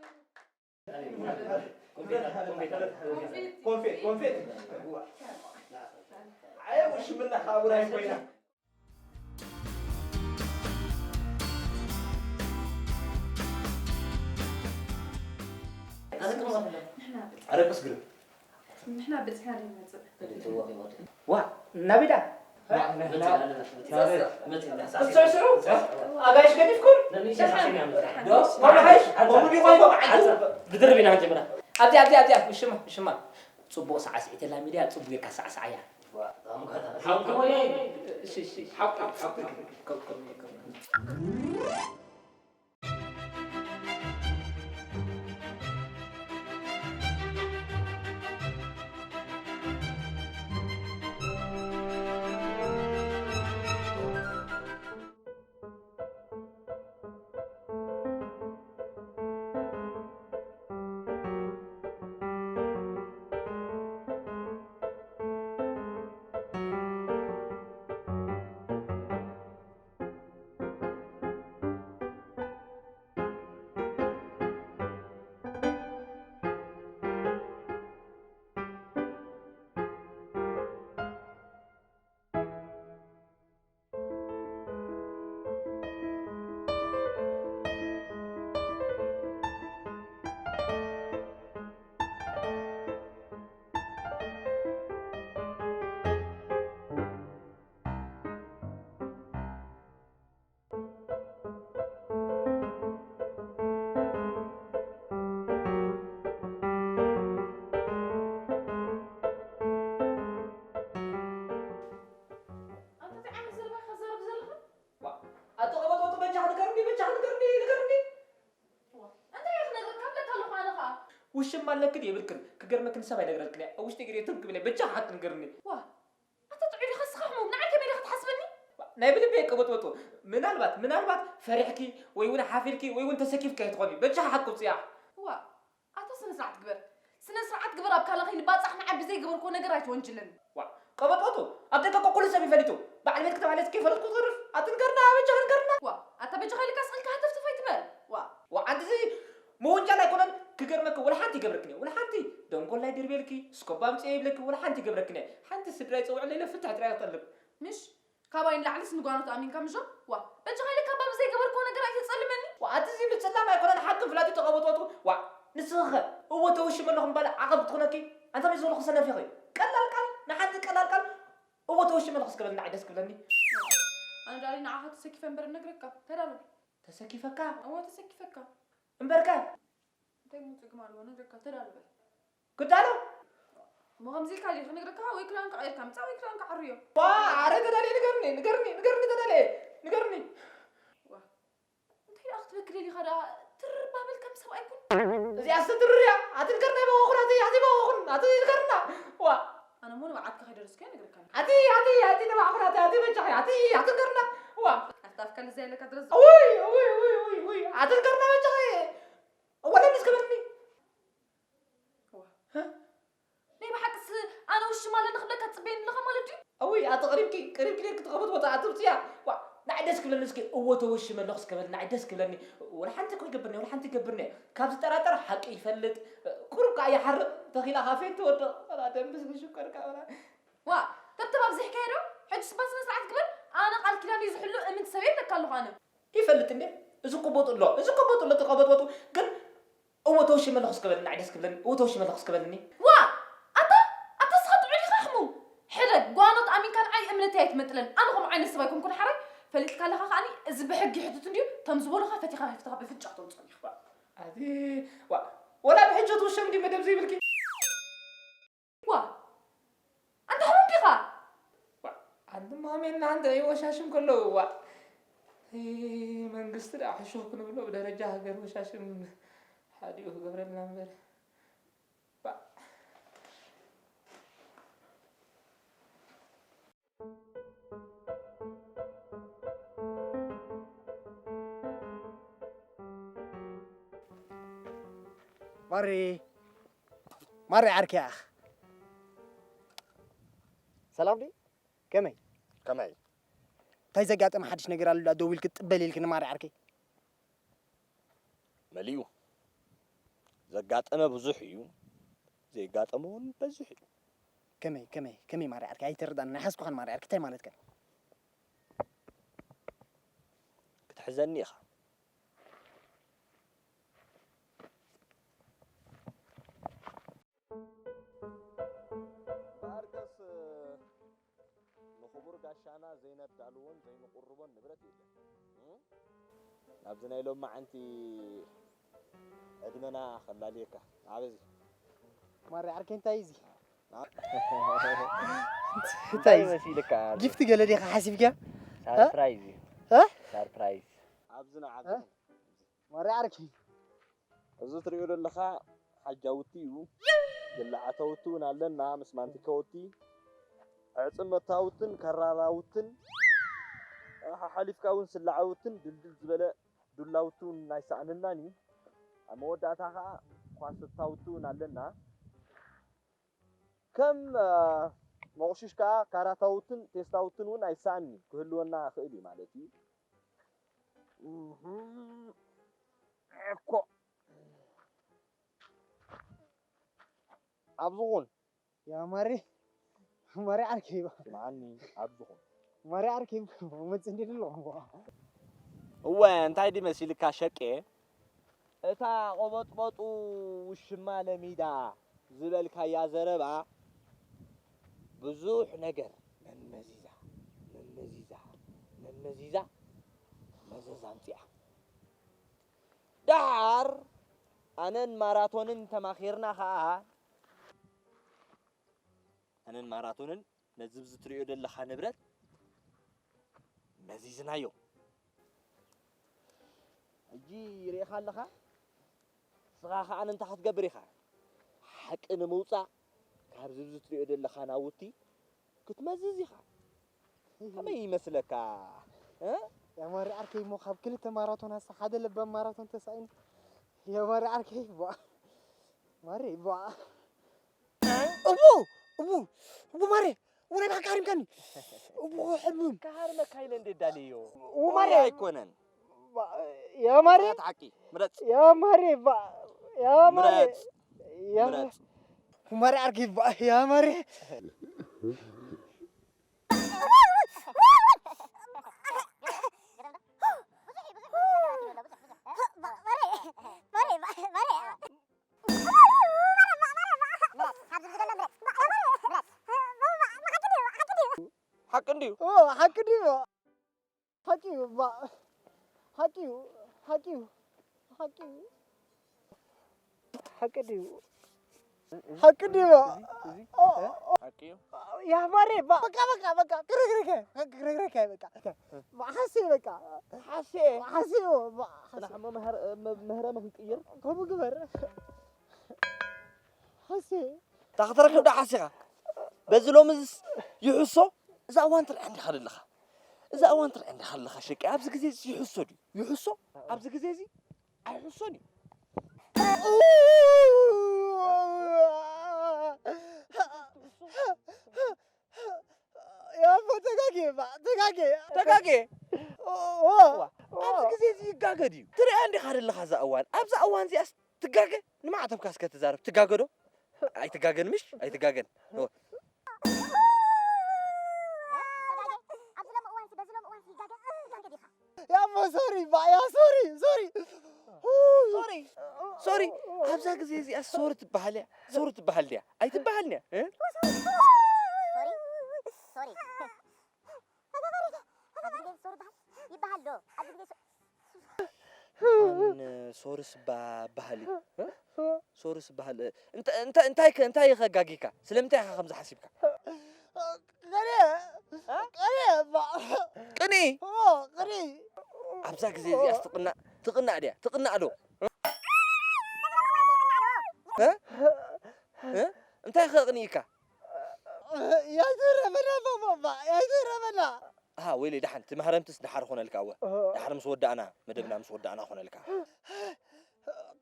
ኮንፌት፣ ኮንፌት። ኣየ ውሽምና ካብራ ኮይና። ኣረቅስ ግርም። ንሕና በጺሕና ዘይንመጽእ። ዋ፣ ናቢዳ። ስዕስዑ፣ ኣጋይሽ ገዲፍኩም? ደሓን። ደሓን። ከምኡ ዲኹም? ብድርብ ኢና ክንጀምራ። ኣብዚኣ፣ ኣብዚኣ፣ ኣብዚኣ፣ ውሽማ፣ ውሽማ። ጽቡቕ ሳዕስዒት ኣላ ሚድያ፣ ጽቡቕ ጌርካ ሳዕስዓያ። ሓቂ ወይ? እሺ፣ እሺ። ሓቂ፣ ሓቂ። ውሽማ ኣለክን የብልክን ክገርመክን ሰብ ኣይነግረልክን እያ። ኣብ ውሽጢ ግሬትን ክብል እየ። በጃ ሓቂ ንገርኒ። ዋ ኣታ ጥዑይ ዲኻ ስኻ ሕሙም ንዓይ ከመይ ዲኻ ትሓስበኒ? ናይ ብልቢ የቀበጥበጡ። ምናልባት ምናልባት ፈሪሕኪ ወይ እውን ሓፊርኪ ወይ እውን ተሰኪፍኪ ኣይትኾኒ። በጃ ሓቂ ውፅያ። ዋ ኣታ ስነ ስርዓት ግበር ስነ ስርዓት ግበር ኣብ ካላ ከይንባፃሕ ንዓይ ብዘይገበርኮ ነገር ኣይትወንጅለኒ። ዋ ቀበጥበጡ። ኣብ ደገ እኮ ኩሉ ሰብ ይፈሊጡ። በዓል ቤት ከተባለ እስኪ ፈለጥኩ ትርፍ ኣትንገርና። በጃ ንገርና። ዋ ኣታ በጃኻ ኢልካ ስቕ ኢልካ ሃተፍተፍ ኣይትበል። ዋ ዋ ዓንዲ እዚ ምውንጃል ኣይኮነን። ክገርመኪ ወላ ሓንቲ ይገብረክን እየ። ወላ ሓንቲ ደንጎል ናይ ድርቤልኪ ስኮባ ኣምፅየ ይብለኪ። ወላ ሓንቲ ይገብረክን እየ። ሓንቲ ስድራ ይፀውዕለይ ኢለ ፍትሕ ጥራይ ይጠልብ። ምሽ ካባይ ንላዕልስ ንጓኖት ኣሚንካ ምሾ? ዋ በጃኻ ኢለ ካባ ብዘይገበርክዎ ነገር ኣይተፀልመኒ። ዋ ኣቲ እዚ ምፅላም ኣይኮነን ሓቂ ፍላጢ ተቐበጦቱ። ዋ ንስኺኸ እወ ተወሽመ ኣለኹ ምባል ዓቐብ ክትኾነኪ? ኣንታ መይ ዝበልኹ ሰነፍ ኢኺ። ቀላል ቃል ንሓንቲ ቀላል ቃል እወ ተወሽመ ኣለኹ እስከ በል ንዓይ ደስ ክብለኒ። ኣነ ዳሊ ንዓኻ ተሰኪፈ እምበር እነግረካ ተዳሎ። ተሰኪፈካ? እወ ተሰኪፈካ። እምበርከ? እንታይ ምውፅእ ግማ ኣለዎ ነግረካ ተዳሎ በል። ክዳሎ እሞ ከምዚ ኢልካ ድዩ ክነግረካ ወይ ክዳንካ ቀይርካ ምፃእ ወይ ክዳንካ ዓርዮ ዋ ኣረ ተዳልየ ንገርኒ ንገርኒ ንገርኒ ተዳልየ ንገርኒ እንታይ ደኣ ክትበክል ኢኻ ደኣ ትርር ባበል ከም ሰብኣይ ኩን እዚኣ ስተትርር እያ ኣቲ ንገርና ይበወኹን ኣቲ ኣቲ ይበወኹን ኣቲ ንገርና ዋ ኣነ እሞ ንብዓትካ ከይደረስኩ እየ ነግረካ ኣለኹ ኣቲ ኣቲ ኣቲ ንባዕኹን ኣቲ ኣቲ በጃኺ ኣቲ ኣቲ ንገርና ዋ ኣፍታፍካ ልዛ ኢለካ ድረስ ውይ ውይ ውይ ውይ ኣቲ ንገርና በጃኺ ወለኒ እስከ በልኒ ናይ ብሓቅስ ኣነ ውሽማ ኣለኒ ክብለካ ትፅበየኒ ኣለኻ ማለት ድዩ? እውይ ኣቲ ቅሪብኪ ቅሪብኪ ኔርኪ ትኸፍት ቦታ ኣትብፅያ ዋ ንዓይ ደስ ክብለኒ እስኪ እወ ተወሽመ ኣለኹ እስከ በል ንዓይ ደስ ክብለኒ ወላ ሓንቲ እኮ ይገብርኒ ወላ ሓንቲ ይገብርኒ ካብ ዝጠራጠር ሓቂ ይፈልጥ ቁሩብ ከዓ ይሓርቕ ተኺላ ካፌ ትወድቕ ወላ ደምስ ብሽኮር ከዓ ወላ ዋ ተብተብ ኣብዚሕካዮ ዶ? ሕጅስ እባ ስነ ስርዓት ግበር ኣነ ቃል ኪዳነይ ዝሕሉ እምንቲ ሰብ እየ ኢለካ ኣለኹ ኣነ። ይፈልጥ እንዴ እዚ እኮ ቦጥ ኣሎ እዚ እኮ ቦጥ ኣሎ ተቀበጥበጡ ግን እወ ተወሽመ ኣለኹ እስከ በልኒ ንዓይ ደስ ክብለኒ እወ ተወሽመ ኣለኹ እስከ በልኒ ዋ ኣታ ኣታ እስኻ ጥዑይ ዲኻ ሕሙም ሕደግ ጓኖት ኣሚንካ ንዓይ እምነተይ ኣይትመጥለን ኣነ ከምኡ ዓይነት ሰብ ኣይኮንኩን ሓራይ ፈሊጥካ ኣለኻ ከዓኒ እዚ ብሕጊ ይሕትት እንድዩ ከም ዝበሉኻ ፈቲኻ ሂፍትኻ ብፍንጫ ክተውፅኦም ኢኻ ኣቲ ዋ ወላ ብሕጂ ትውሸም እንዲ መደብ ዘይብልኪ ዋ ኣንታ ሕሙም ዲኻ ኣንትማ ኣሜን ንሓንቲ ወሻሽም ከለዉ ዋ መንግስቲ ደኣ ሕሹኽ ክንብሎ ብደረጃ ሃገር ወሻሽም ሓዲኡ ክገብረልና እምበር ማሪ ማሪ ዓርከይ ኣኽ ሰላም ድዩ ከመይ ከመይ እንታይ ዘጋጠመ ሓድሽ ነገር ኣሎ ደው ኢልክ ጥበል ኢልክ ንማሪ ዓርከይ መሊኡ ዘጋጠመ ብዙሕ እዩ ዘይጋጠመ እውን በዝሕ እዩ ከመይ ከመይ ከመይ ማሪ ዓርከይ ኣይተረዳን ናይ ሓስኩኻን ማሪ ዓርከይ እንታይ ማለትካ ክትሕዘኒ ኢኻ እምበኣርከስ ንኽቡር ጋሻና ዘይነዳልዎን ዘይንቕርቦን ንብረት የለን። ናብዚ ናይ ሎማዓንቲ ዕድመና ከላልየካ ዓበዚ ማሪ ዓርከይ እንታይ እዚ እንታይ መሲልካ ጊፍት ገለ ዲኻ ሓሲብካ ሳርፕራይዝ እዩ ሳርፕራይዝ ኣብዚ ንዓዚ ማሪ ዓርከይ እዚ ትሪኦ ዘለኻ ሓጃውቲ እዩ። ገለ ዓተውቲ እውን ኣለና ምስ ማንቲካውቲ ኣዕፅም መታውትን ከራራውትን ሓሓሊፍካ እውን ስላዓውትን ድልድል ዝበለ ዱላውቲ እውን ኣይሰኣነናን እዩ። ኣብ መወዳእታ ከዓ ኳስታውቲ እውን ኣለና። ከም መቑሽሽ ከዓ ካራታውትን ቴስታውትን እውን ኣይሰኣንን እዩ ክህልወና ይኽእል እዩ ማለት እዩ። እኮ ኣብዚ ኹን ያ ማሪ ማሪ ዓርከይ ስምዓኒ ኣብዚ ኹን ማሪ ዓርከይ መፅእ እንዲ ኣለኹ እወ እንታይ ድዩ መሲልካ ሸቄ እታ ቆበጥበጡ ውሽማ ለሚዳ ዝበልካያ ዘረባ ብዙሕ ነገር መመዚዛ መመዚዛ መመዚዛ መዘዝ ኣምፂኣ። ደሓር ኣነን ማራቶንን ተማኺርና ኸዓ ኣነን ማራቶንን ነዚ ኣብዚ ትሪኦ ዘለኻ ንብረት መዚዝናዮ። ሕጂ ርኢኻ ኣለኻ? ንስኻ ኸዓ እንታይ ክትገብር ኢኻ? ሓቂ ንምውጻእ ካብዚ ኣብዚ ትሪኦ ዘለኻ ናውቲ ክትመዝዝ ኢኻ። ከመይ ይመስለካ? እ? ያማሪ ዓርከይ እሞ ካብ ክልተ ማራቶን ኣሳ ሓደ ለባም ማራቶን ተሳኢኑ። ያማሪ ዓርከይ ቧ። ማሪ ቧ። እቡ! እቡ! እቡ ማሪ! እቡ ናይ ብሓቂ ሃሪምካኒ! እቡ ሕምም! ክሃርመካ ኢለ እንዴ ዳልዮ? እቡ ማሪ! ኣይኮነን። ባ-፣ ያማሪ! ምረጽ ሓቂ፣ ምረጽ። ያማሪ! ባ-፣ ያማሪ! ምረጽ። ያ-፣ ምረጽ። እቡ ማሪ ዓርከይ ባ-፣ ያማሪ! ሓቂ እንድዩ። ኦ፣ ሓቂ ድዩ? ሓቂ እዩ፣ ባ-፣ ሓቂ እዩ፣ ሓቂ እዩ፣ ሓቂ እዩ። ሓቂ ድዩ? ሓቂ ድዩ? እዚ፣ እዚ፣ ኦ፣ እ? ሓቂ እዩ። ያ ማሬ፣ ባ-፣ በቃ፣ በቃ፣ በቃ፣ ክረግረገ፣ ክረግረገ፣ በቃ። ሓሴ፣ በቃ። ሓሴ። ሓሴ፣ ኦ፣ ባ-፣ ሓሴ። ጽናሕ፣ እሞ መህር-፣ መ-፣ መህረሚ ክንቅይር። ከምኡ ግበር። ሓሴ። እታ ከተረክብ ዶ ሓሲኻ? በዚ ሎሚ ዝስ-፣ ይሕሶ? እዛ እዋን ትርአ እንዲኻ ዘለኻ። እዛ እዋን ትርአ እንዲኻ ዘለኻ፣ ሸቂ። ኣብዚ ግዜ እዚ ይሕሶ ድዩ? ይሕሶ? ኣብዚ ግዜ እዚ ኣይሕሶን እዩ። ያቦ ተጋጌ፣ ባ-፣ ተጋጌ። ተጋጌ? ኦ፣ ኦ፣ ዋ፣ ኦ። ኣብዚ ግዜ እዚ ይጋገ ድዩ? ትሪኣ እንዲኻ ዘለኻ እዛ እዋን። ኣብዛ እዋን እዚኣስ ትጋገ? ንማዕተብካ እስከ ትዛረብ። ትጋገ ዶ? ኣይትጋገን ምሽ? ኣይትጋገን። ኦ። ኣብዚ ሎሚ እዋንሲ፣ በዚ ሎሚ እዋንሲ ይጋገ? ይጋገ ዲኻ? ያሞ ሶሪ፣ ባ-፣ ያ ሶሪ፣ ሶሪ። ሶሪ፣ ሶሪ። ኣብዛ ግዜ እዚኣ ሶሪ ትበሃል እያ። ሶሪ ትበሃል ድያ? ኣይትበሃልን እያ። እ? ሶሪ፣ ሶሪ። ኣብዚ ግዜ ሶሪ ይበሃል? ይበሃል ዶ? ኣብዚ ግዜ ሶ-፣ ኣን ሶርስ ባ-፣ ባህሊ፣ እ? ሶርስ ባህል፣ እ፣ እንተ-፣ እንተ-፣ እንታይ ከ-፣ እንታይ ከጋጊካ? ስለምንታይ ኢኻ ከምዚ ሓሲብካ? ቅኔ! እ? ቅኔ! ባ-፣ ቅኔ? ኦ፣ ቅኔ! ኣብዛ ግዜ እዚኣስ ትቕናእ፣ ትቕናእ ድያ? ትቕናእ ዶ? እ? እ? እንታይ ከቕንኢካ? ያይተረፈና ባባ፣ ያይተረፈና። ኣሃ፣ ወይለይ፣ ደሓን፣ እቲ ማህረምትስ ደሓር ኾነልካ፣ እወ። እህ። ደሓር ምስ ወዳእና፣ መደብና ምስ ወዳእና ኾነልካ።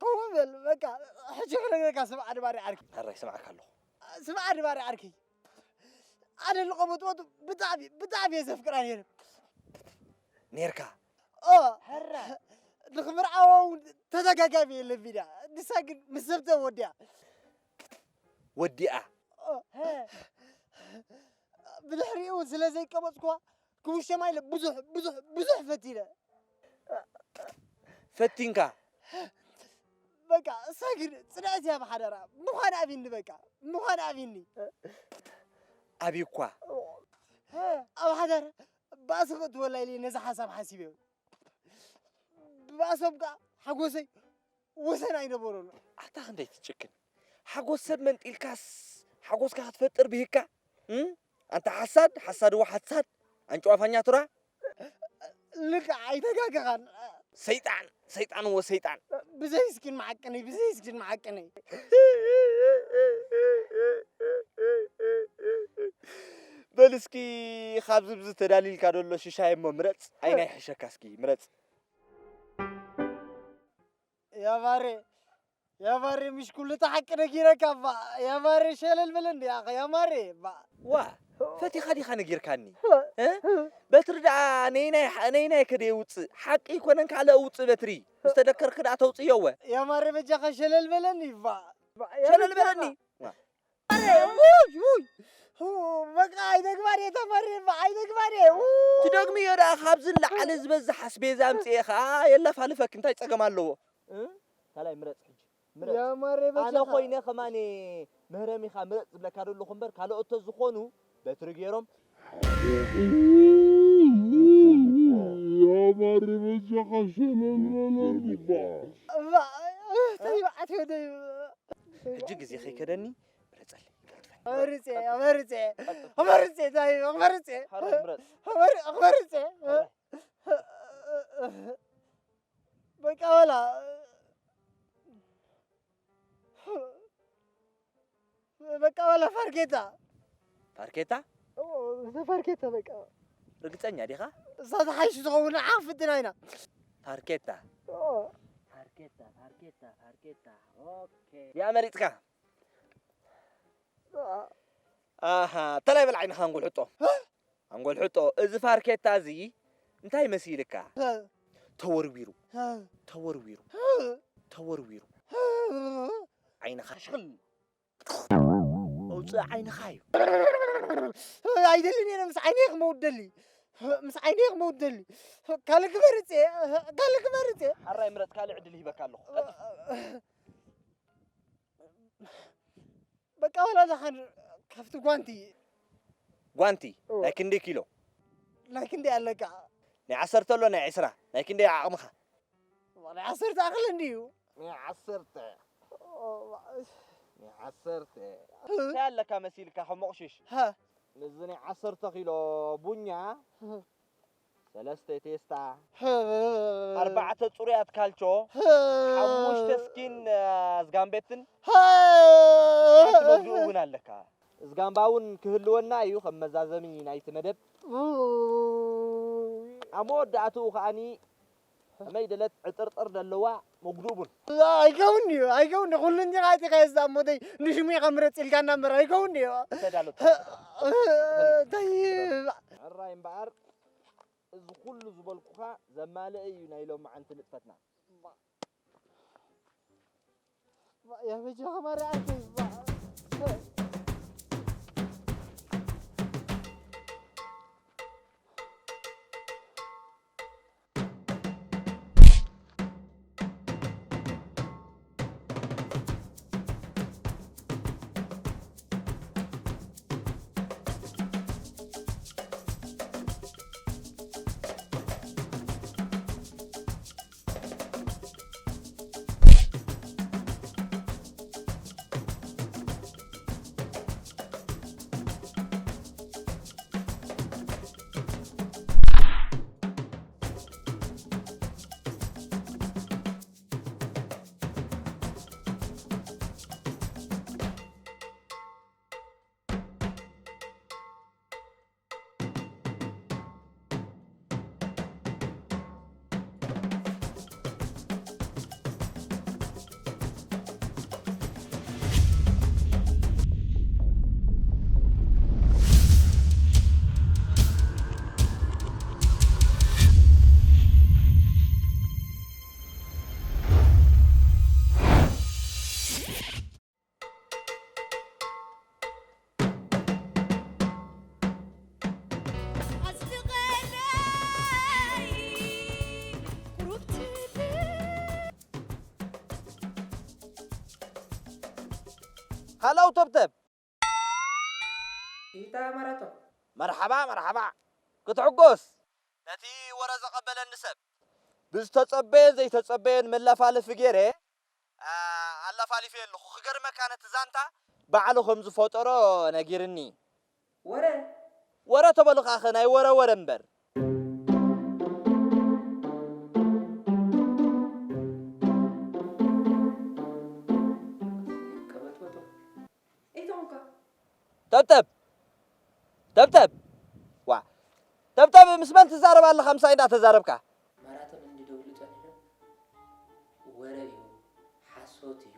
ከምኡ በል፣ በቃ፣ ሕጂ ክነግረካ፣ ስምዓ ድባሪ ዓርኪ። ሕራይ፣ ስምዓካ ኣለኹ። ስምዓ ድባሪ ዓርኪ። ኣነ ንቐበጥበጡ ብጣዕሚ፣ ብጣዕሚ እየ ዘፍቅራ ነይረ። ኔርካ? ኦ፣ ሕራይ። ንኽምርዓዋ እውን ተደጋጋሚ እየ ለሚና። ንሳ ግን ምስ ሰብ ተወዲኣ። ወዲኣ። ኦ። ብድሕሪኡ እውን ስለ ዘይቀበጽኩዋ፣ ክውሸማ ኢለ ብዙሕ፣ ብዙሕ፣ ብዙሕ ፈቲነ። ፈቲንካ? በቃ፣ እሳ ግን ጽንዕቲ እያ ብሓደራ። ምዃን ኣቢኒ በቃ፣ ምዃን ኣቢኒ። ኣብዩኳ? ኣብ ሓዳር ባእሲ ክእትወላ ኢለ ነዚ ሓሳብ ሓሲበ። ብባእሶም ከኣ ሓጎሰይ ወሰን ኣይነበሮን። ኣታ ክንደይ ትጭክን! ሓጎስ ሰብ መንጢልካስ ሓጎስካ ክትፈጥር ብሂግካ? እም? ኣንታ ሓሳድ፣ ሓሳድ ወ ሓሳድ፣ ኣንጭዋ ፋኛ ቱራ። ልክዕ ኣይተጋገኻን። ሰይጣን፣ ሰይጣን ወ ሰይጣን። ብዘይ እስኪን መዓቀነይ፣ ብዘይ እስኪን መዓቀነይ። በል እስኪ ካብዚ ብዚ ተዳሊልካ ደሎ ሽሻይ እሞ ምረጽ። ኣይናይ ሕሸካ እስኪ ምረጽ። ያባሬ፣ ያባሬ፣ ምሽ ኩሉ እቲ ሓቂ ነጊረካ እባ። ያባሬ፣ ሸለል በለኒ፣ ያኸ፣ ያማሬ፣ እባ። ዋ፣ ፈቲኻ ዲኻ ነጊርካኒ? እ? በትሪ ደኣ ነይናይ፣ ነይናይ ከደ የውጽእ? ሓቂ ኣይኮነን፣ ካልእ ኣውጽእ በትሪ። ምስ ተደከርክ ደኣ ተውጽዮ እወ። ያማሬ፣ በጃኻ ሸለል በለኒ፣ እባ። ሸለል በለኒ። ዋ። ውይ፣ ውይ። ሁ፣ በቃ፣ ኣይተግባሬ፣ ተማሬ፣ እባ፣ ኣይተግባሬ። ው። ትደግምዮ ደኣ፣ ካብዚ ንላዕሊ ዝበዝሕ ኣስቤዛ ኣምጽኤ ኸኣ የለፋልፈኪ፣ እንታይ ጸገም ኣለዎ? እ? ካልኣይ ምረጽ ሕጂ። ምረጽ። ያማሬ ኣነ በጃኻ። ኮይነ ከማን ምህረሚኻ ምረጽ ዝብለካ ዘለኹ እምበር፣ ካልኦት ተዝኾኑ በትሪ ገይሮም። ያማሬ በጃኻ ሸለል በለኒ እባ። እባ፣ ተይ፣ በዓት ወደይ። ሕጂ ግዜ ከይከደኒ ምረጸለይ፣ ቀልጥፈኒ። መርጼ፣ መርጼ፣ መርጼ፣ ታይ፣ መርጼ። ሓራይ ምረጽ። መር-፣ መርጼ። ሓራይ። በቃ በላ። በቃ ዋላ ፋርኬታ። ፋርኬታ? ኦ፣ እዛ ፋርኬታ በቃ። ርግጸኛ ዲኻ? እዛ ዝሓይሽ ዝኸውን ንዓ ክፍትና ኢና። ፋርኬታ። ኦ፣ ፋርኬታ፣ ፋርኬታ፣ ፋርኬታ። ኦኬ። ያ መሪጽካ? ኣሃ፣ ተላይ በል ዓይንኻ ኣንጎል ሕጦ። ኣንጎል ሕጦ፣ እዚ ፋርኬታ እዚ እንታይ መሲልካ? ተወርዊሩ፣ ተወርዊሩ፣ ተወርዊሩ። ዓይንኻ ሽኽል ኣውፅእ ዓይንኻ እዩ። ኣይደልን እየ ምስ ዓይነይ ክመውት ደሊ። ምስ ዓይነይ ክመውት ደሊ። ካልእ ክመርጽ እየ። ካልእ ክመርጽ እየ። ሓራይ ምረጽ፣ ካልእ ዕድል ሂበካ ኣለኹ። ቀጥል። በቃ ወላ ደሓን ካብቲ ጓንቲ። ጓንቲ እወ። ናይ ክንደይ ኪሎ? ናይ ክንደይ ኣለካ? ናይ ዓሰርተ ኣሎ ናይ ዕስራ ናይ ክንደይ ዓቕምኻ? ናይ ዓሰርተ ኣኽል እንድዩ። ናይ ዓሰርተ ናይ ዓሰርተ እንታይ ኣለካ መሲልካ ከም መቑሽሽ? ሃ ነዚ ናይ ዓሰርተ ኪሎ ቡኛ ሰለስተ ቴስታ ኣርባዕተ ፅሩያት ካልቾ ሓሙሽተ ስኪን ኣዝጋምቤትን ሓንቲ መግዝኡ እውን ኣለካ። እዝጋምባ እውን ክህልወና እዩ ከም መዛዘሚ ናይቲ መደብ። ኣብ መወዳእትኡ ከዓኒ ከመይ ደለት ዕጥርጥር ደለዋ መጉድኡ ቡን። ኣይከውን እዩ ኣይከውን ኩሉ እንዲኻ እቲ ከየዛ ሞተይ ንሽሙ ኢኻ ምረፅ ኢልካ እናምበር ኣይከውን እዩ ተዳሎ እንታይ ሕራይ እምበኣር እዚ ኩሉ ዝበልኩኻ ዘማልአ እዩ ናይ ሎማዓንቲ ንጥፈትና። ያበጃኻ ማርያም ሃለው ተብተብ ኢታ ማራቶን መርሓባ መርሓባ ክትሕጎስ ነቲ ወረ ዘቐበለኒ ሰብ ብዝተጸበየን ዘይተጸበየን መላፋለፊ ገይረ ኣለፋሊፈ ኣለኹ ክገርመካ ነቲ ዛንታ ባዕሉ ከም ዝፈጠሮ ነጊርኒ ወረ ወረ ተበሉ ከኣኸ ናይ ወረ ወረ እምበር ቀበጥበጦ ኢቶምካ ተብተብ ተብተብ ዋ ተብተብ ምስ መን ትዛረብ ኣለኻ ምሳይ እንዳተዛረብካ ማራቶን እንዲ ደውሉ ጸኒሑ ወረ እዩ ሓሶት እዩ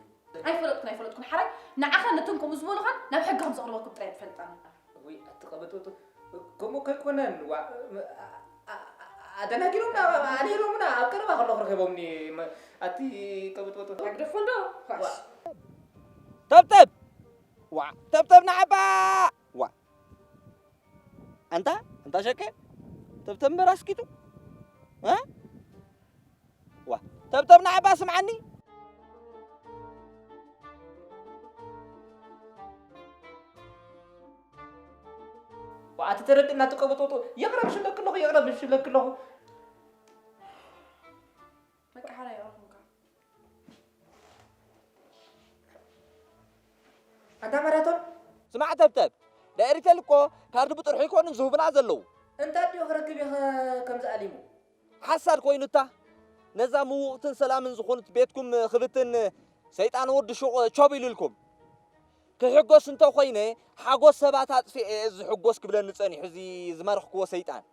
ኣይፈለጥኩን ኣይፈለጥኩን ሓራይ ንዓኻ ነቶም ከምኡ ዝበሉኻን ናብ ሕጊ ከም ዘቕርበኩም ጥራይ ትፈልጣ ወይ ኣትቐበጥበጡ ከምኡ ከይኮነን ዋ ኣደናጊሮምና ኣልሂሮምና ኣብ ቀረባ ከለኹ ረኺቦምኒ ኣቲ ቀበጥበጡ ኣግደፎ እንዶ ኳሽ ተብተብ ዋ ተብተብ ንዓባ ዋ ኣንታ ኣንታ ሸከ ተብተብ እምበር ኣስኪቱ እ ዋ ተብተብ ንዓባ ስምዓኒ ኣቲ ተረድእና ትቀበጦጦ የቕረብ ሽለክ ኣለኹ የቕረብ ሽለክ ኣለኹ በቃ ሓራይ ይቐርብካ ኣንታ ማራቶን ስማዕ ተብተብ ናይ ኤሪቴል እኮ ካርድ ብጥርሑ ኣይኮኑን ዝህቡና ዘለዉ እንታ ድዮ ክረክብ ኢኸ ከምዚ ኣሊሙ ሓሳድ ኮይኑታ ነዛ ምውቕትን ሰላምን ዝኾኑት ቤትኩም ክብትን ሰይጣን ወዲ ሹቕ ቾብ ኢሉልኩም ክሕጎስ እንተኾይነ ሓጎስ ሰባት ኣጥፊኤ እየ ዝሕጎስ ክብለኒ ጸኒሑ እዚ ዝማረኽክዎ ሰይጣን።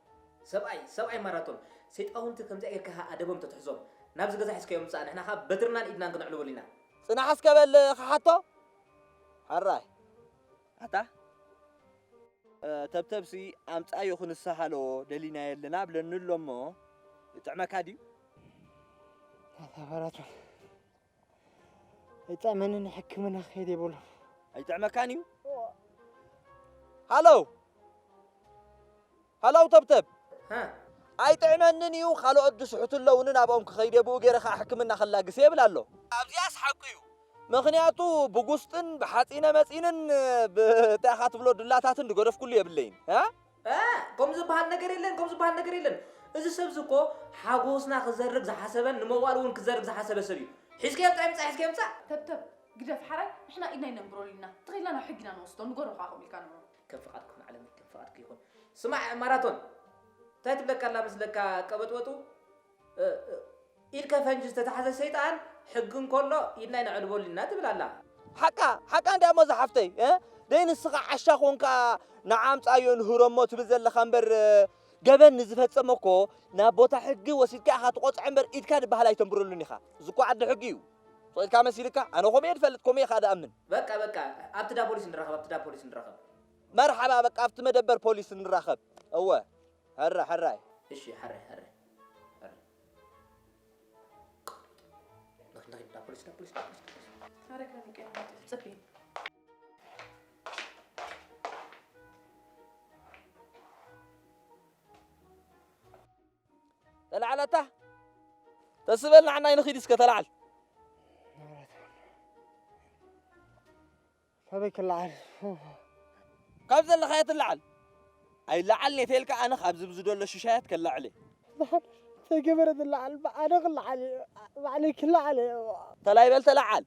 ሰብኣይ ሰብኣይ ማራቶን ሰይጣውንቲ ከምዚኣ ጌርካ ኣደቦም ተትሕዞም ናብዚ ገዛ ሒዝካዮ ምጻእ ንሕና ኸኣ በትርናን ኢድናን ክነዕልበሉ ኢና። ጽናሕ እስከ በል ክሓቶ። ሕራይ ኣታ ተብተብሲ ኣምጻዮ ክንስሓሎ ደሊና የለና ብለኒ ኣሎ እሞ ይጥዕመካ ድዩ? ተበራቱ ይጠመንን ሕክምና ከይድ የብሉ። ኣይጥዕመካን እዩ። ሃሎ ሃሎ ተብተብ። ኣይጥዕመንን እዩ። ካልኦት ዝስሕቱ ኣለውኒ ናብኦም ክኸይድ እየ ብኡ ገይረ ከዓ ሕክምና ከላግስ እየ ይብል ኣሎ። ኣብዚኣስ ሓቁ እዩ። ምኽንያቱ ብጉስጥን ብሓፂነ መፂንን ብእንታይ ኢኻ ትብሎ ዱላታትን ዝገደፍኩሉ የብለይን። እ? እ፣ ከምኡ ዝበሃል ነገር የለን፣ ከምኡ ዝበሃል ነገር የለን። እዚ ሰብ እዚ እኮ ሓጎስና ክዘርግ ዝሓሰበን ንመዋል እውን ክዘርግ ዝሓሰበ ሰብ እዩ። ሒዝካዮ ምጻእ፣ ምጻእ፣ ሒዝካዮ ምጻእ። ተብተብ ግደፍ ሓራይ ንሕና ኢድና ይነንብረሉ ኢና። ተኺልና ናብ ሕጊ ኢና ንወስዶ። ንገሮ ከዓ ከምኡ ኢልካ ንብሮ። ከም ፍቓድኪ ይኹን ዓለመይ፣ ከም ፍቓድኪ ይኹን። ስማዕ ማራቶን፣ እንታይ ትብለካ ኣላ መስለካ ቀበጥበጡ? እ፣ እ፣ ኢድካ ፈንጂ ዝተታሕዘ ሰይጣን ሕጊ እንከሎ ኢድና ይነዕልበሉ ኢና ትብል ኣላ። ሓቃ ሓቃ እንድያ እሞ ዝሓፍተይ እ ደይ ንስኻ ዓሻ ኮንካ ንዓ ኣምጻዮ ንህሮ እሞ ትብል ዘለኻ እምበር እ፣ ገበን ንዝፈጸመ እኮ ናብ ቦታ ሕጊ ወሲድካ ኢኻ ትቖጽዖ እምበር ኢድካ ዝበሃል ኣይተንብረሉን ኢኻ። እዚ እኮ ዓዲ ሕጊ እዩ። ስቕ ኢልካ መሲልካ ኣነ ከምኡ እየ ዝፈልጥ ከምኡ እየ ከዓ ዝኣምን። በቃ በቃ ኣብቲ ዳ ፖሊስ ንራኸብ ኣብቲ ዳ ፖሊስ ንራኸብ። መርሓባ በቃ ኣብቲ መደበር ፖሊስ ንራኸብ። እወ። ሕረ ሕራይ። እሺ ሕረ ሕረ። ተላዓል ኣታ ተስበል ንዓናይ ንኺድ እስከ ተላዓል። ካበይ ክለዓል? ካብ ዘለኻዮ ትለዓል። ኣይለዓል ኔቴልካ ኣነ ካብዚ ብዝደሎ ሽሻያት ከላዕል እየ። ተገበረ ትለዓል ብዓደ ክለዓል ባዕለይ ክለዓል ተላይ በል ተለዓል።